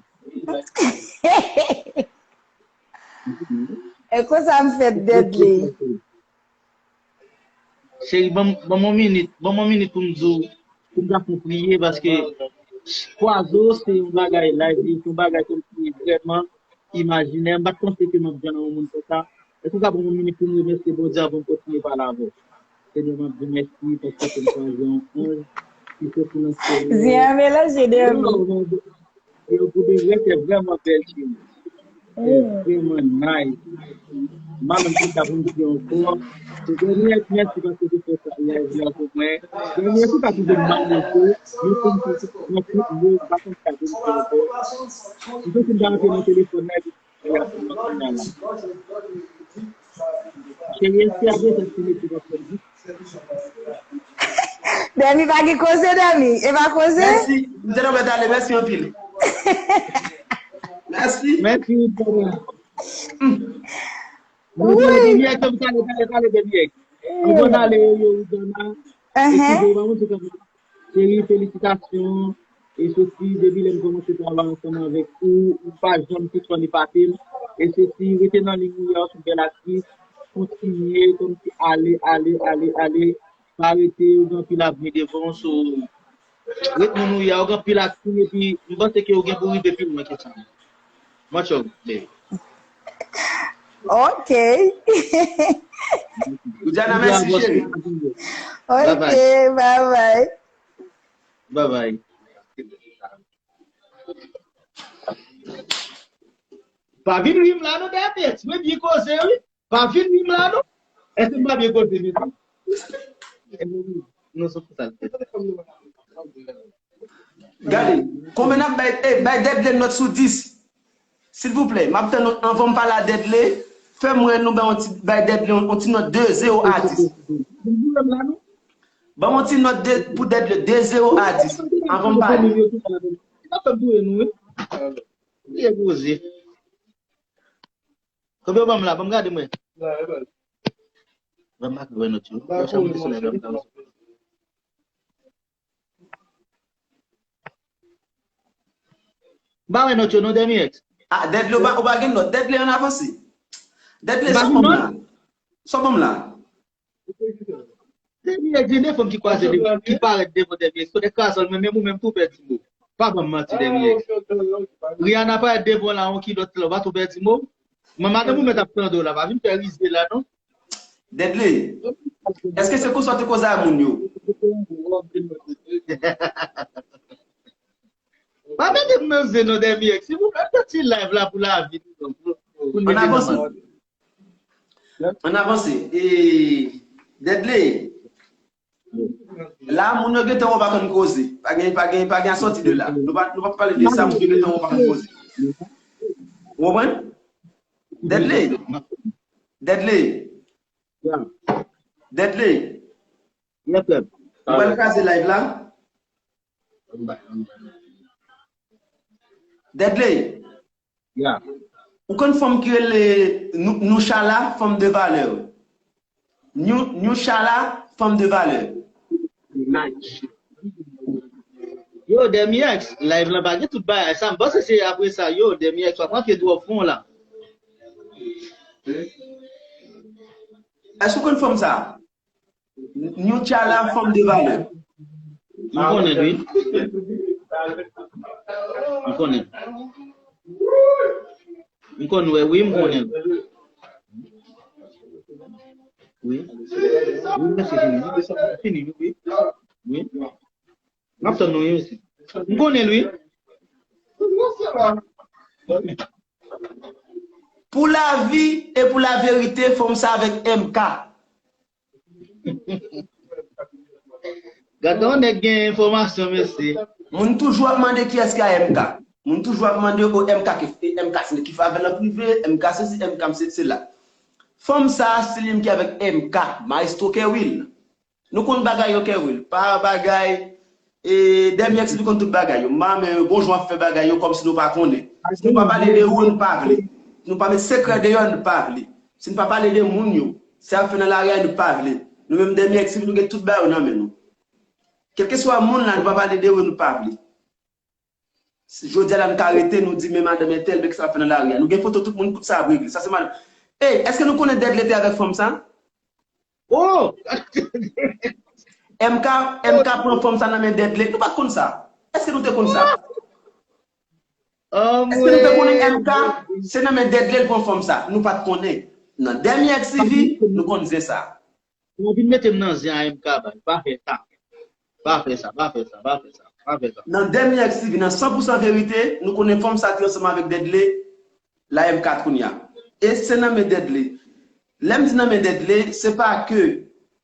E konsa m fèt, Dèdle. Cheri, ban m, ban m yon minit, ban m yon minit pou m di w, pou m ka fè w kriye, paske Kwazo se yon bagay live, se yon bagay kòmsi vrèman imajinè. M pa t panse ke m ap jwenn yon moun konsa. Èske w ka ban m yon minit pou m remèsye Bondye avan m kontinye pale avè w? Senyè, m ap di w mèsi paske w fè m kwaze yon anj ki soti nan syèl. Zye an melanje de mi. Yo, pou de vrè, se vrèman bèl cheri. Se vrèman nice. M pa menm konn sa pou m di ankò. Se dènye mèsi paske w te fè sa live la pou mwen. Dènye si pa touze m pa monte, men pou m di nan tout mo, m pa konn sa pou m di ankò. M santi m ta rantre nan telefòn nan epi Cheri, èske apre sa, ti mete w ap fè m di? Dèmi pa gen koze, Dèmi. E pa koze? Mèsi. M te nan mèt ale. Mèsi anpil. Mèsi. Mèsi, Dèmi. Mwen pale Dèmi èk, m pale, pale, pale Dèmi èk. Anvan n ale, yo, yo, Dèmi. Eskize, w pa montre kòman. Cheri, felisitasyon. E se ti depi lè m kòmanse travay ansanm avèk ou, ou pa janm sispann epate m. E se ti rete nan liy ou ye, w se yon bèl aktris. Kontinye, kontinye, ale, ale, ale, ale. Pa rete, ou gen anpil avni devan w, so, ret moun ou ye a, ou gen anpil aktris, epi m panse ke ou gen pou rive pi lwen ke sa. Much love, baby. Ok. Widiana, mèsi, cheri. Ok, bye bye. Bye bye. Pa vin ri m la non, Dèmi èk. Mwen byen koze, wi. Pa vin ri m la non. Èske m pa byen koze, mesye? Non, se pou sa l fèt. Gade, konbyen n ap bay, eh, bay Dèdle nòt sou dis? Silvouplè, m ap tann nou anvan m pale a Dèdle. Fè m wè nou bay yon ti, bay Dèdle yon, yon ti nòt de zewo a dis. Ban m yon ti nòt de, pou Dèdle, de zewo a dis, anvan m pale. Konbyen w ban m la? Ban m gade mwen. Ban m ak wè nòt yo. M pa wè nòt yo non, Dèmi èk. Ah, Dèdle, ou pa, ou pa gen nòt. Dèdle, ann avanse. Deadly, sa w ban m la? Sa w ban m la? Dènye gen de fanm ki kwaze, ki parèt devan Dènye. Sou de kazòl, men menm ou menm tou pèdi mo. Pa ban m manti, Dènye. Rihanna parèt devan la, yon kilòt la, ou pa tou pèdi mo. Men madanm ou mèt ap tande w la, pa vin fè rize la, non. Deadly, èske se konsa w te koze a moun yo? Pa mete m nan zen non, Dènye. Si w fè ti live la pou lavi, non. Pou n mete nan zen. Ann avanse. E, Deadly. La, moun yo gentan wè w pa konn koze. Pa gen, pa gen, pa gen a sòti de la. Nou pa, nou pa pale de sa, moun yo gentan wè w pa konn koze. Ou konprann? Deadly. Deadly. Deadly. Mwen pral kraze live la. Deadly. Ou konn fanm ki rele Nou-, Nouchala, fanm de valè. Nou-, Nouchala, fanm de valè. Yo, Dèmyèks, live lan pa gen tout bagay sa. M panse se apre sa, yo, Dèmyèks, w ap rantre twò fon la. Èske w konn fanm sa? Nouchala, fanm de valè. M konnen l, wi. M konnen. M konn wè, wi, m konnen l. Wi. Wi, mesye, fini. Fini, wi. Wi. M ap tann nou, wi, mesye. M konnen l, wi. Pou lavi e pou laverite, fanm sa avèk M K. Gade yon nèg gen enfòmasyon, mesye. Moun toujou ap mande kiyès ki a M K. Moun toujou ap mande, o, M K ki, M K se ki fè avè l an prive, M K sesi, M K se, se la. Fanm sa, se li menm ki avèk M K, Maestro Kerwill. Nou konn bagay yo, Kerwill. Pa bagay, e, Dèmyèks li konn tout bagay yo. M pa renmen bonjou ap fè bagay yo kòmsi nou pa konnen. Si nou pa pale de ou, nou pa vle. Si nou pa met sekrè deyò, nou pa vle. Si nou pa pale de moun yo, sa y ap fè nan lari a, nou pa vle. Nou menm Dèmyèks, nou gen tout bagay yo nan men nou. Kèlkeswa moun la, nou pa pale de ou, nou pa vle. Si jodi a la, nou ka rete, nou di, men madanm entèl, men ki sa l ap fè nan lari a. Nou gen foto tout moun, tout sa ap regle. Sa se madanm. Ey, èske nou konnen Dèdle te avèk fanm sa? Oh! M K, M K pran fanm sa nan men Dèdle. Nou pa t konn sa. Èske nou te konn sa? Èske nou te konnen M K se nan men Dèdle l pran fanm sa? Nou pa t konnen. Nan Dèmyèks T V, nou konn zen sa. Ou vin mete m nan zen a M K, bay. Pa fè sa. Pa fè sa, pa fè sa, pa fè sa, pa fè sa. Nan Dèmyèks T V, nan san pou san verite, nou konnen fanm sa te ansanm avèk Dèdle, la M K kounye a. E se nan men Dèdle. Lè m di nan men Dèdle, se pa ke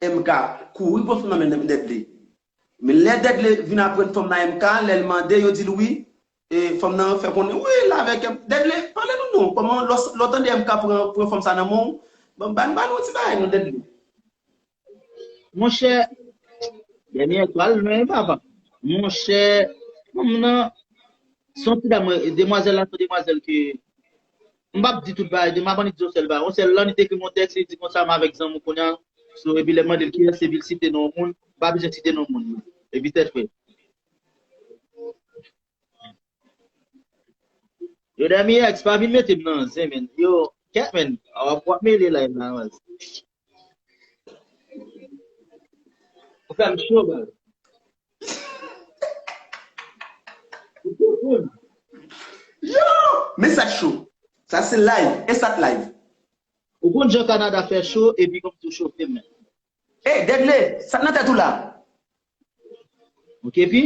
M K kouri pran fanm nan men Dèdle. Men lè Dèdle vin aprann fanm nan M K, lè l mande, yo di l wi, e fanm nan fè konnen, wi, l avèk M K. Dèdle, pale nou non. Kòman lè w, lè w tande M K pran, pran fanm sa nan men w, ban, ban, ban nou ti bagay non, Dèdle. Monchè, Dèmyèks pral lwen, papa. Monchè, fanm nan, se yon ti dam, demwazèl la, se yon demwazèl ke, m p ap di tout bagay de, m ap annik di yon sèl bagay. Yon sèl, lè li te ekri m yon tèks, li di konsa, m avèk zanmi w kounye a, so, epi lè m mande l kiyès, epi l site non yon moun, m pa bezwen site non moun. Epi tèt frèt. Yo, Dèmyèks, pa vin mete m nan zen, men. Yo, kèt, men. W ap, w ap mele la, men. Ou fè m cho, baz. Yo! Men sa cho. Sa se live. E sa t live. Ou konn jan Kanada fè cho, epi kòm tou chofe, men. Ey, Dèdle, sa k nan tèt ou la? Ok, pi?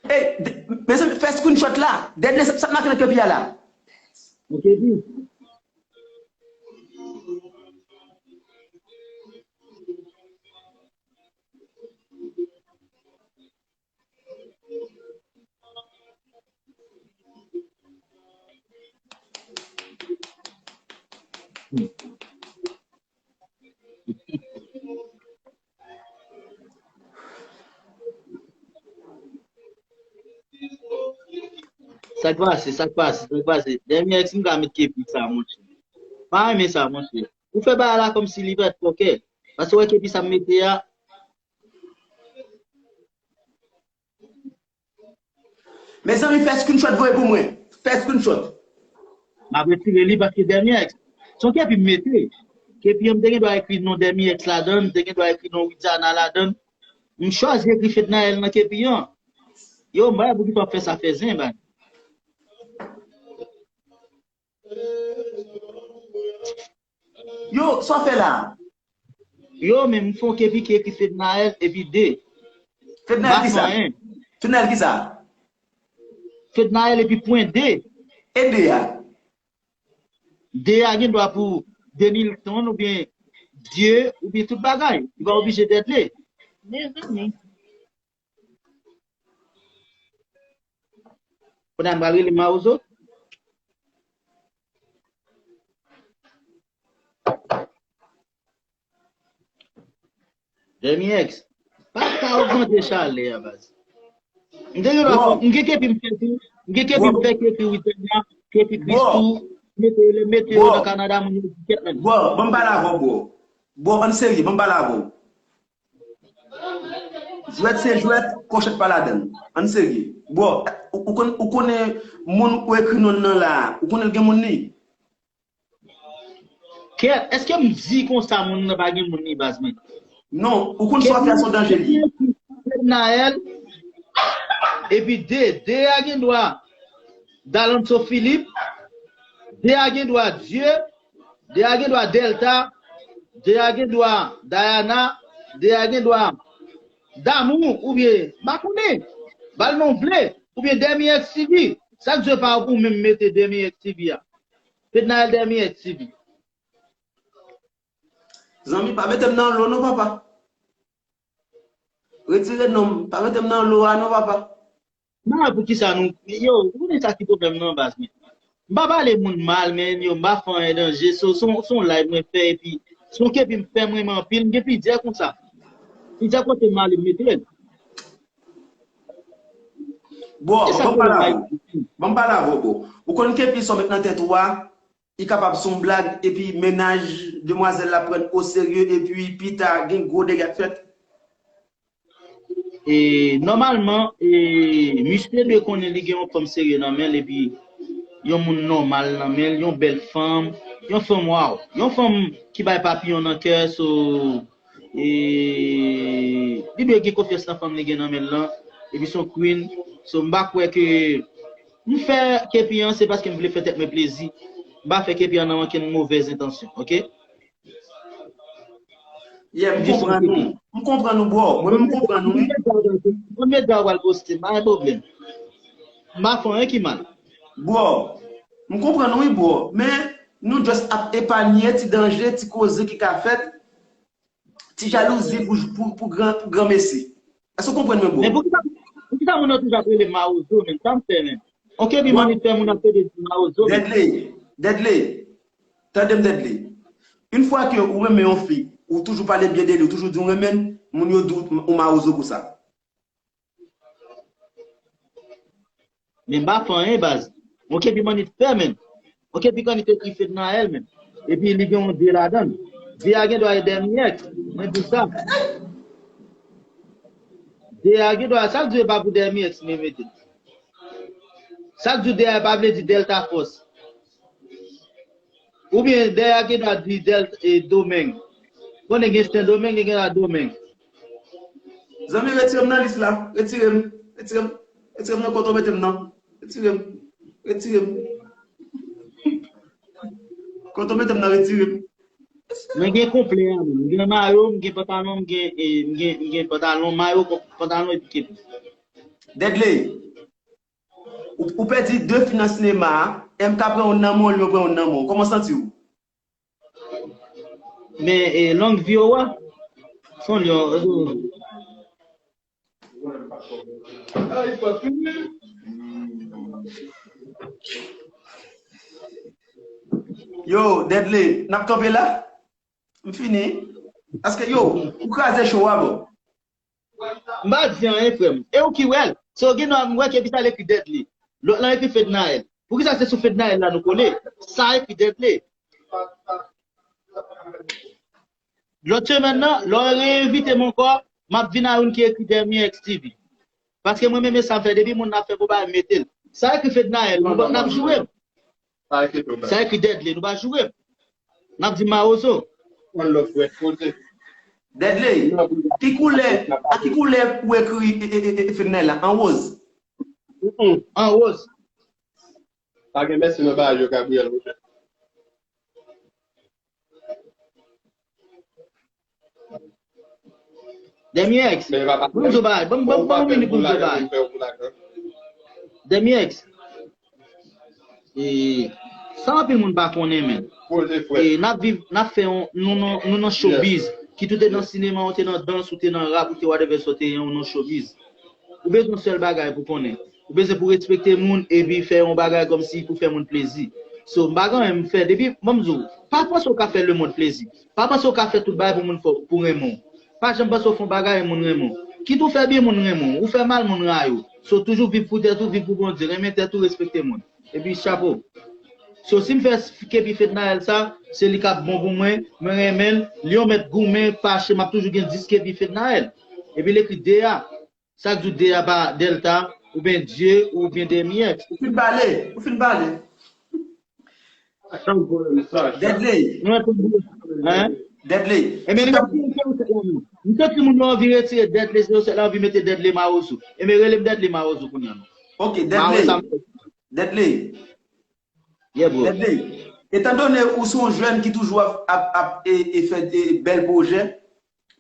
Ey, de-, mezanmi, fè screenshot la. Dèdle, sa, sa k make nan kepi a la? Ok, pi? Sa k pase, sa k pase, sa k pase. Dèmyèks m ka met kepi sa, monchè. Pa renmen sa, monchè. Ou fè bagay la kòmsi li pa t pòkè. Paske w wè kepi sa m mete a, Mezanmi, fè screenshot voye pou mwen. Fè screenshot. M ap retire li paske Dèmyè Èks. Se yon kepi m mete. Kepi an m te gen dwa ekri non Dèmyè Èks ladan l, m te gen dwa ekri non Widiana ladan l. M chwazi ekri Fednaelle nan kepi an. Yo, m pa wè poukisa w ap fè sa fè zen, baz. Yo, sa w fè la? Yo, men m fè yon kepi ki ekri Fednaelle epi de. Fednaelle kisa? Fednaelle kisa? Fednaelle epi pwen de. E de a? De a gen dwa pou Denilton oubyen Dye oubyen tout bagay. Li pa oblije Dèdle. Mezanmi. Kounye a m pral rele Mawozo. Dèmyè Èks, pa ka ogmante chalè a, baz. M te gen dwa fè, m gen kepi m fè tou, m gen kepi m fè kepi Widiana, kepi Christoo, mete yo, mete yo nan Kanada, moun yo di kèt menm. Bro, ban m pale avè w, bro. Bro, ann serye, ban m pale avè w. Jwèt se jwèt, kòchèt pa ladann. Ann serye. Bro, ou, ou konn, ou konnen moun ou ekri non l nan la a, ou konnen l gen moun li? Kèt, èske m di konsa moun nan pa gen moun li, baz mwen? Non, ou konn sa w ap fè a se yon danje li ye. Fednaelle, epi de, de a gen dwa Dalonso Philippe, de a gen dwa Dye, de a gen dwa Delta, de a gen dwa Diana, de a gen dwa Damou, oubyen, m pa konnen, ba l non w vle, oubyen Dèmyè Èks TV. Sa k di w pa ou menm mete Dèmyè Èks TV a? Fednaelle Dèmyè Èks TV. Zanmi, pa mete m nan lo non, papa. Retire non m. Pa mete m nan lo a non, papa. M pa wè poukisa nou, yo, ou konnen sa ki pwoblèm nan, baz mwen. M pa pale moun mal, men yo, m pa fè anyen danje. So, se yon, se yon live mwen fè, epi se yon kepi m fè mwen renmen anpil. M gen plizyè konsa. Plizyè kote m ale m mete l. Bro, ban m pale avè w. Ban m pale avè w, bro. Ou konn kepi sa w met nan tèt ou a, li kapab se yon blag, epi mennaj demwazèl la pran l oserye, epi pita gen gwo dega k fèt. E, nòmalman, e, misye dwe konnen li gen yon fanm serye nan men l, epi yon moun nòmal nan men l, yon bèl fanm, yon fanm waw, yon fanm ki bay papiyon nan kè, so, e, li dwe gen konfyans nan fanm li gen nan men l lan, epi se yon queen, so, m pa kwè ke m fè kepi an, se paske m vle fè tèt mwen plezi, m pa fè kepi an nan okenn movèz entansyon, oke? Yeah, m konprann ou. M konprann ou, bro. Mwen menm m konprann ou, wi. Premye dwa w pral poste, pa gen pwoblèm. M pa fè anyen ki mal. Bro, m konprann ou, wi, bro. Men, nou just ap epanye ti danje, ti koze ki ka fèt, ti jalouzi pou, pou, pou gran, pou granmesi. Èske w konprann mwen, bro? Men poukisa, poukisa moun nan toujou ap rele Mawozo, men? Sa m fè, men? Oke, pi moun fè moun ap pede di Mawozo, men. Deadly, Deadly, tande m, Deadly. Yon fwa ke ou renmen yon fi, ou toujou pale byen de li, ou toujou di w renmen l, moun yo di w ou Mawozo pou sa. Men m pa fè anyen, baz. Oke, pi moun fè, men. Oke, pi kanite ki Fednaelle, men. Epi li gen yon de ladan l. De a gen dwa e Dèmyè Èks, mwen di sa. De a gen dwa, sa k di e pa pou Dèmyè Èks, men mete. Sa k di de a pa vle di Delta Force. Oubyen de a gen dwa di Delta, e, Domeng. Konnen gen Sendomeng, gen la Domeng. Zanmi, retire m nan lis la. Retire m. Retire m. Retire m nan kote w mete m nan. Retire m. Retire m. Kote w mete m nan, retire m. Mwen gen konplè a, mwen. M gen mayo, m gen pantalon, m gen, e, m gen, m gen pantalon, mayo, pantalon epi kepi. Deadly. Ou, ou pèdi de fi nan sinema a, M K pran youn nan men w, Lion pran youn nan men w. Kòman w santi w? Men, e, long vi w a, son Lion. Yo, Deadly, n ap kanpe la? M fini. Paske, yo, ou kraze show a, bro. M pa di anyen, frè m. E ou ki wè l? So, gen nan m wè ke epi sa l ekri Deadly. Lòt lan ekri Fednaelle. Poukisa se sou Fednaelle la nou kole? Sa ekri Deadly. Lòt semèn nan, lè w reinvite m ankò, m ap vin a youn ki ekri Dèmyè Èks TV. Paske mwen menm e sa m fè, depi moun nan ap fè bon bagay, m mete l. Sa ekri Fednaelle, nou pa, n ap joure m. Sa ekri Dèdle, nou pa joure m. N ap di mawozo. Dèdle, ki koulè, a ki koulè ou ekri e, e, e, e, Fednaelle la? An woz? An woz. Pa gen mèsi nan bagay yo, Gabriel, monchè. Dèmyèks, ban m di w bagay, ban m, ban m, ban m yon minit pou m di w bagay. Dèmyèks, e, sa anpil moun pa konnen, men. E, n ap viv, n ap fè yon, nou, nou, nou nan showbiz, kit ou te nan sinema, ou te nan dans, ou te nan rap, ou te whatever, sa w te ye, ou nan showbiz. Ou bezwen yon sèl bagay pou konnen. Ou bezwen pou respekte moun epi fè yon bagay kòmsi pou fè moun plezi. So, m pa gen anyen m fè. Depi, ban m di w, pa panse w ka fè lemonn plezi. Pa panse w ka fè tout bagay pou moun fè, pou renmen w. Pa janm panse w fè yon bagay e moun renmen w. Kit ou fè byen, moun renmen w. Ou fè mal, moun rayi w. So, toujou viv pou tèt ou, viv pou Bondye. Renmen tèt ou, respekte moun. Epi, chapo. So, si m fè kepi Fednaelle sa, se li k ap bon pou mwen. Mwen renmen l. Lyon mèt goumen, fache, m ap toujou gen dis kepi Fednaelle. Epi, l ekri D A. Sa k di w D A pa Delta, oubyen Dye, oubyen Dèmyèks. Ou fin pale, ou fin pale. Dèdle. Hein? Dèdle. Ebyen, nou mete yon sèl la, non. M santi moun yo anvi retire Dèdle, se yo sèl la anvi mete Dèdle Mawozo. Ebyen, rele m Dèdle Mawozo kounye a, non. Ok, Dèdle. Dèdle. Yeah, bro. Dèdle, etandone ou se yon jèn ki toujou ap, ap, ap e, e fè e, bèl pwojè,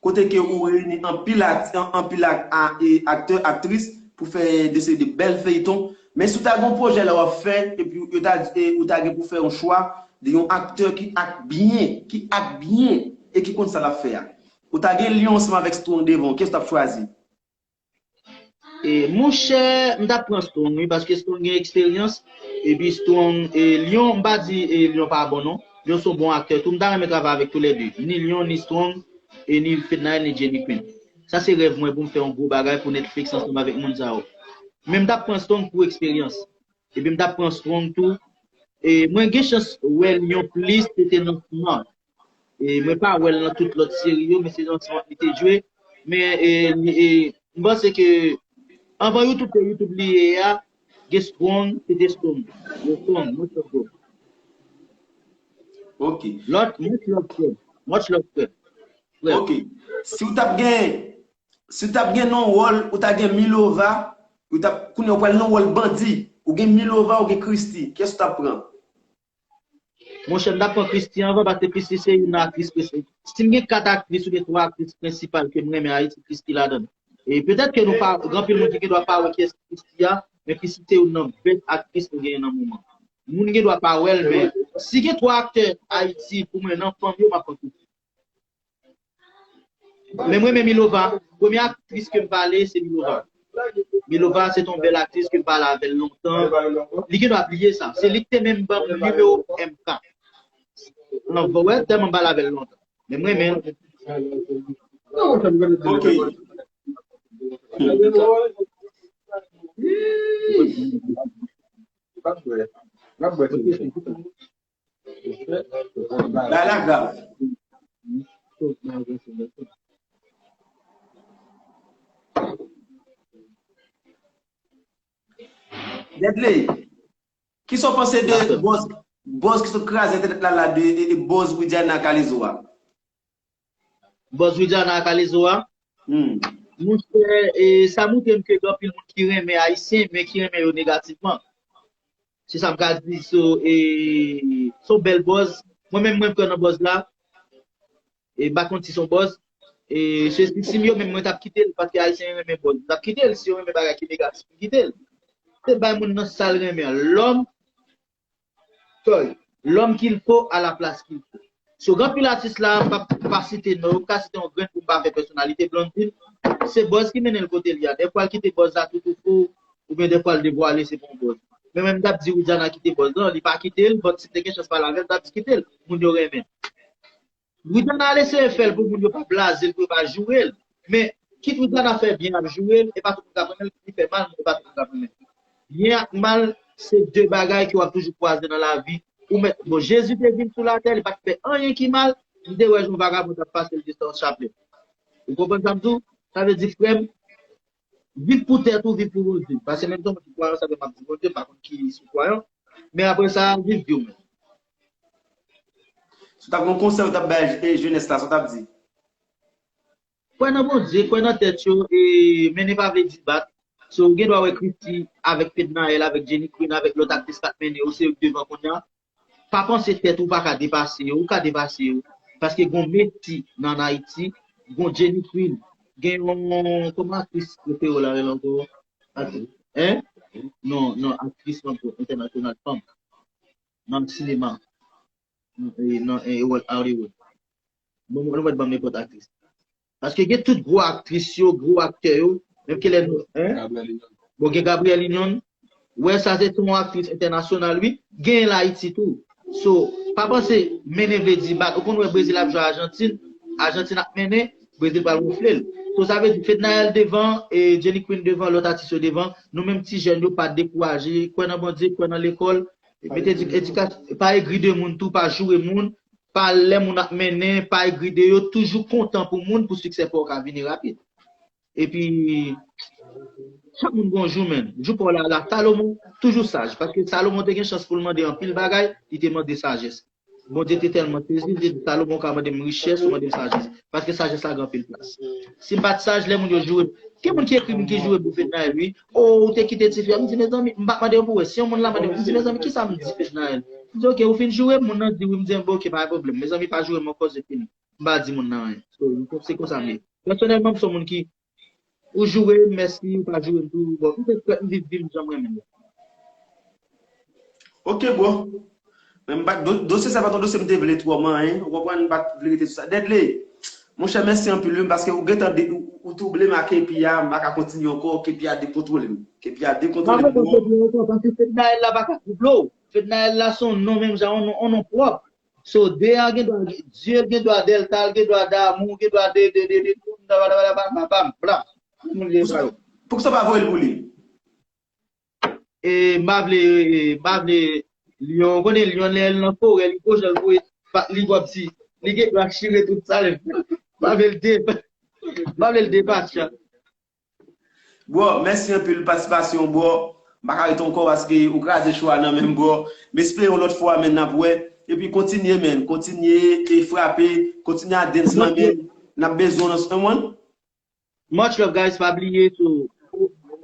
kote ke ou reyini anpil, at, an- anpil ak, a, e, aktè, aktris pou fè de seri de bèl feyton. Men si w ta gen yon pwojè la w ap fè, epi yo ta, e, ou ta gen pou fè yon chwa de yon aktè ki ak byen, ki ak byen, e ki konn sa l ap fè a. Ou ta gen Lyon ansanm avèk Strong devan w, kiyès w t ap chwazi? E, monchè, m t ap pran Strong, wi, paske Strong gen eksperyans. Epi Strong, e, Lyon, m pa di e, Lyon pa bon, non. Lyon se yon bon aktè tou. M ta renmen travay avèk toulède. Ni Lyon, ni Strong, e ni Fednaelle, ni Jenny Queen. Sa se rèv mwen pou m fè yon gwo bagay pou Netflix ansanm avèk moun sa yo. Men m t ap pran Strong pou eksperyans. Epi m t ap pran Strong tou. E mwen gen chans wè Lyon plis, se te nan Smart. E mwen pa wè l nan tout lòt seri yo, men se nan Smart li te jwe. Men e, li- e, m panse ke anvan YouTube te YouTube li ye a, gen Strong, se te Strong. Yo Strong, mwen Strong. Ok. Lòt, much love, frè. Much love, frè. Frè. Ok. Si w t ap gen, si w t ap gen nan wòl, ou ta gen Milova, ou t ap, kounye a ou pral nan wòl bandi, ou gen Milova, ou gen Christie, kiyès ou t ap pran? Monchè, m t ap pran Christie anvan, paske Christie se youn nan aktris prensipal. Si m gen kat aktris oubyen twa aktris prensipal ke m renmen Ayiti, Christie ladan l. E petèt ke nou pa, gen anpil moun ki gendwa pa wè kiyès Christie a, men Christie se youn nan bèl aktris nou genyen nan moman. Moun gendwa pa wè l, men si gen twa aktè Ayiti, pou mwen, nan fanm yo, m ap pran Christie. Men mwen, men Milova, premye aktris ke m pale, se Milova. Milova, se t on bèl aktris ke m pale avè l lontan. Li gendwa bliye sa. Se li ki te menm ban m nimewo M K. Nan vwè, tèlman m pale avè l lontan. Men mwen, men. Ok. Bagay la grav. Dèdley, kisa w panse de buzz, buzz ki sot kraze entènèt la la de, de, de buzz Widiana Kalezo a? Buzz Widiana Kalezo a? Hmm. Monchè, e, sa montre m ke gen anpil moun ki renmen Ayisyen, men ki renmen yo negativman. Se sa m ka di, so, e, se yon bèl buzz. Mwen menm, mwen pran nan buzz la. E m pa konn si se yon buzz. E se viktim yo menm, mwen t ap kite l, paske Ayisyen renmen buzz. M t ap kite l, si yo renmen bagay ki negatif, m kite l. Se bay moun nan sa l renmen an. Lòm Toy, l'homme qu'il faut à la place qu'il faut. So, gen anpil atis la, m p ap pa site non yo, m ka site yon grenn pou m pa fè pèsonalite. Blondine, se buzz ki mennen l kote l ye a. Dèfwa l kite buzz la tou tou fou, oubyen dèfwa l devwale se pou yon buzz. Men mwen, m t ap di Widiana kite buzz lan, li pa kite l, but si m te gen chans pale avè l, m t ap di kite l, moun yo renmen. Widiana al eseye fè l pou moun yo pa blaze l, pou yo pa joure l. Men, kit Widiana fè byen ap joure l, e pa tout moun k ap renmen l, kit li fè mal, e pa tout moun k ap renmen l. Byen ak mal, se de bagay ke w ap toujou kwaze nan lavi. Ou mèt, bon, Jezi te vin sou latè, li pa t fè anyen ki mal, m te wè jan yon vagabon t ap pase l de san chaplèt. Ou konprann sa m di w? Sa vle di, frè m, Viv pou tèt ou, viv pou Bondye. Paske menm jan mwen se kwayan, sa fè m ap di Bondye, m pa konn ki sou kwayan. Men apre sa, viv vi w menm. Si w t ap gen yon konsèy ou t ap bay e, jenès la, sa w t ap di? Kwè nan Bondye, kwè nan tèt yo, e mennen pa vle di bat. So, ou gen dwa wè Christie avèk Fednaelle, avèk Jenny Queen, avèk lòt aktris k ap mennen yo, se yo k devan kounye a. Pa panse tèt ou pa ka depase yo, ou ka depase yo. Paske gon Meti nan Ayiti, gon Jenny Queen, gen yon, kòman aktris prefere w la rele ankò? Aktris, hein? Non, non, aktris ankò, entènasyonal, fanm. Nan sinema. Nan, e, nan, e, Hollywood. Bon, mwen mèt ban m nenpòt aktris. Paske gen tout gwo aktris yo, gwo aktè yo, menm ke lè nou, hein? Bon, gen Gabrielle Union. Wè, sa se yon aktris entènasyonal, wi. Gen l Ayiti tou. So, pa panse mennen vle di bat. Ou konn wè Brezil ap jwe Ajantin, Ajantin ap mennen, Brezil pral wonfle l. So, sa vle di Fednaelle devan, e Jenny Queen devan, lòt atis yo devan. Nou menm ti jèn yo pa dekouraje, kwè nan Bondye, kwè nan lekòl. Mete edikasyon, pa egri de moun tou, pa joure moun, pa lè moun ap mennen, pa egri de yo, toujou kontan pou moun pou siksè pa w ka vini rapid. Epi, chak moun gon jou, men. Jou pa w la, la, Salomon, toujou saj. Paske Salomon te gen chans pou l mande anpil bagay, li te mande sajès. Bondye te tèlman sezi, li te di, Salomon, ou ka mande m richès, ou mande m sajès. Paske sajès la gen anpil plas. Si m pa t saj, lè moun yo joure m, gen moun ki ekri m, ki joure m pou Fednaelle, wi. O, ou te kite tifi a, m di, mezanmi, m pa mande yo pou wè. Si yon moun la mande m, m di, mezanmi, kisa m di Fednaelle? M di, oke, ou fin joure m, moun nan di wi, m di, bon, oke, pa gen pwoblèm. Mezanmi, pa joure m ankò, se fini. M pa di moun nan anyen. So, se konsa m ye. Pèsonèlman, m se yon moun ki, ou joure m, mèsi, ou pa joure m tou, bon, m te fèt, m viv vi m jan m renmen l. Ok, bro. Men m pa, do- dosye sa pa t yon dosye m te vle twò manyen, ou konprann, m pa t vle rete sou sa. Dèdley, monchè, mèsi anpil, wi, paske ou gentan de, ou, ou twouble m ak epi a, m pa ka kontinye ankò, epi a dekontwole m. Epi a dekontwole m, bro. Paske Fednaelle la pa ka twouble w. Fednaelle la se yon non menm jan, yon non, yon non pwòp. So, de a gen dwa, Dieu gen dwa, Delta, l gen dwa, Damour gen dwa, de, de, de, de, bla, bla, bla, bla, bla, bla. Moun gen sa yo. Poukisa w pa voye l pou li? E, m pa vle, e, m pa vle, Lyon, ou konnen Lyon, lè l nan forè, li gwo jan l voye, pa- li wap di, li gen dwa chire tout sa, l pa vle l de, m pa vle l depase. Bro, mèsi anpil patisipasyon, bro. M pa ka rete ankò paske ou kraze cho a nan men m, bro. M espere yon lòt fwa, men, n ap wè. Epi kontinye, men. Kontinye e frape. Kontinye a dance lan, men. N ap bezwen w nan son, mwen. Much love, guys. Pa bliye, so,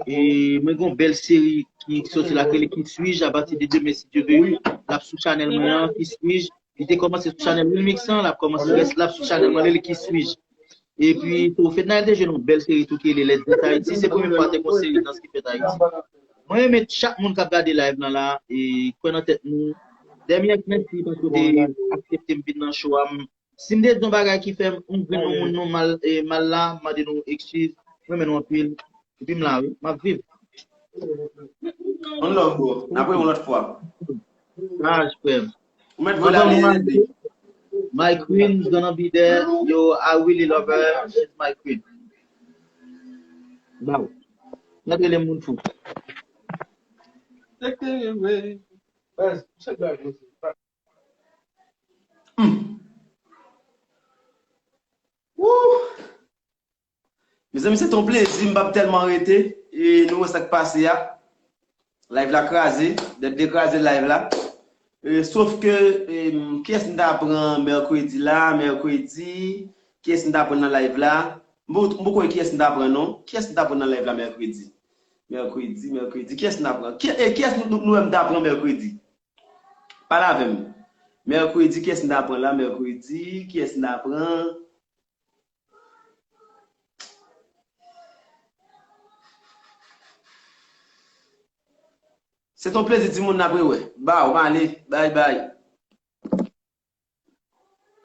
e, mwen gen yon bèl seri ki soti la, ki rele Qui suis-je, apati de demen, si Dieu veut, wi. L ap sou chanèl mwen an, Qui suis-je. Li te kòmanse sou chanèl Wilmix lan, l ap kòmanse rès la sou chanèl mwen, li Qui suis-je. Epi, tou, Fednaelle te jwe yon bèl seri tou ki rele Let's Dance Haïti. Se premye fwa te gon seri dans ki fèt Ayiti. Mwen renmen chak moun k ap gade live lan la, e kwè nan tèt nou. Dèmyè mèsi paske w te aksepte m vin nan show a. Si m te di yon bagay ki fè yon grenn yon moun nou mal, e, mal la, m mande nou ekskiz. Mwen renmen nou anpil. Epi m la, wi. M ap viv. One love, bro. N ap wè yon lòt fwa. Saj, frè m. Ou mèt voye ale, Dèdley. My queen is gonna be there. Yo, I really love her. She's my queen. Wow. Gade le moun fou. Hmm. Woo! Mezanmi, se t on plezi, m p ap tèlman rete. E nou wè sa k pase a. Live la kraze, Dèdley kraze live la. E, sof ke, e, kiyès m ta pran mèkredi la, mèkredi, kiyès m ta pran nan live la? M poko, m poko wè kiyès m ta pran non. Kiyès m ta pran nan live la mèkredi? Mèkredi, mèkredi, kiyès m ta pran? Ki, e, kiyès nou, nou, nou wè m ta pran mèkredi? Pale avè m. Mèkredi, kiyès m ta pran la? Mèkredi, kiyès m ta pran? Se t on plezi, timoun, n ap rewè. Baw, m ale. Bay, bay.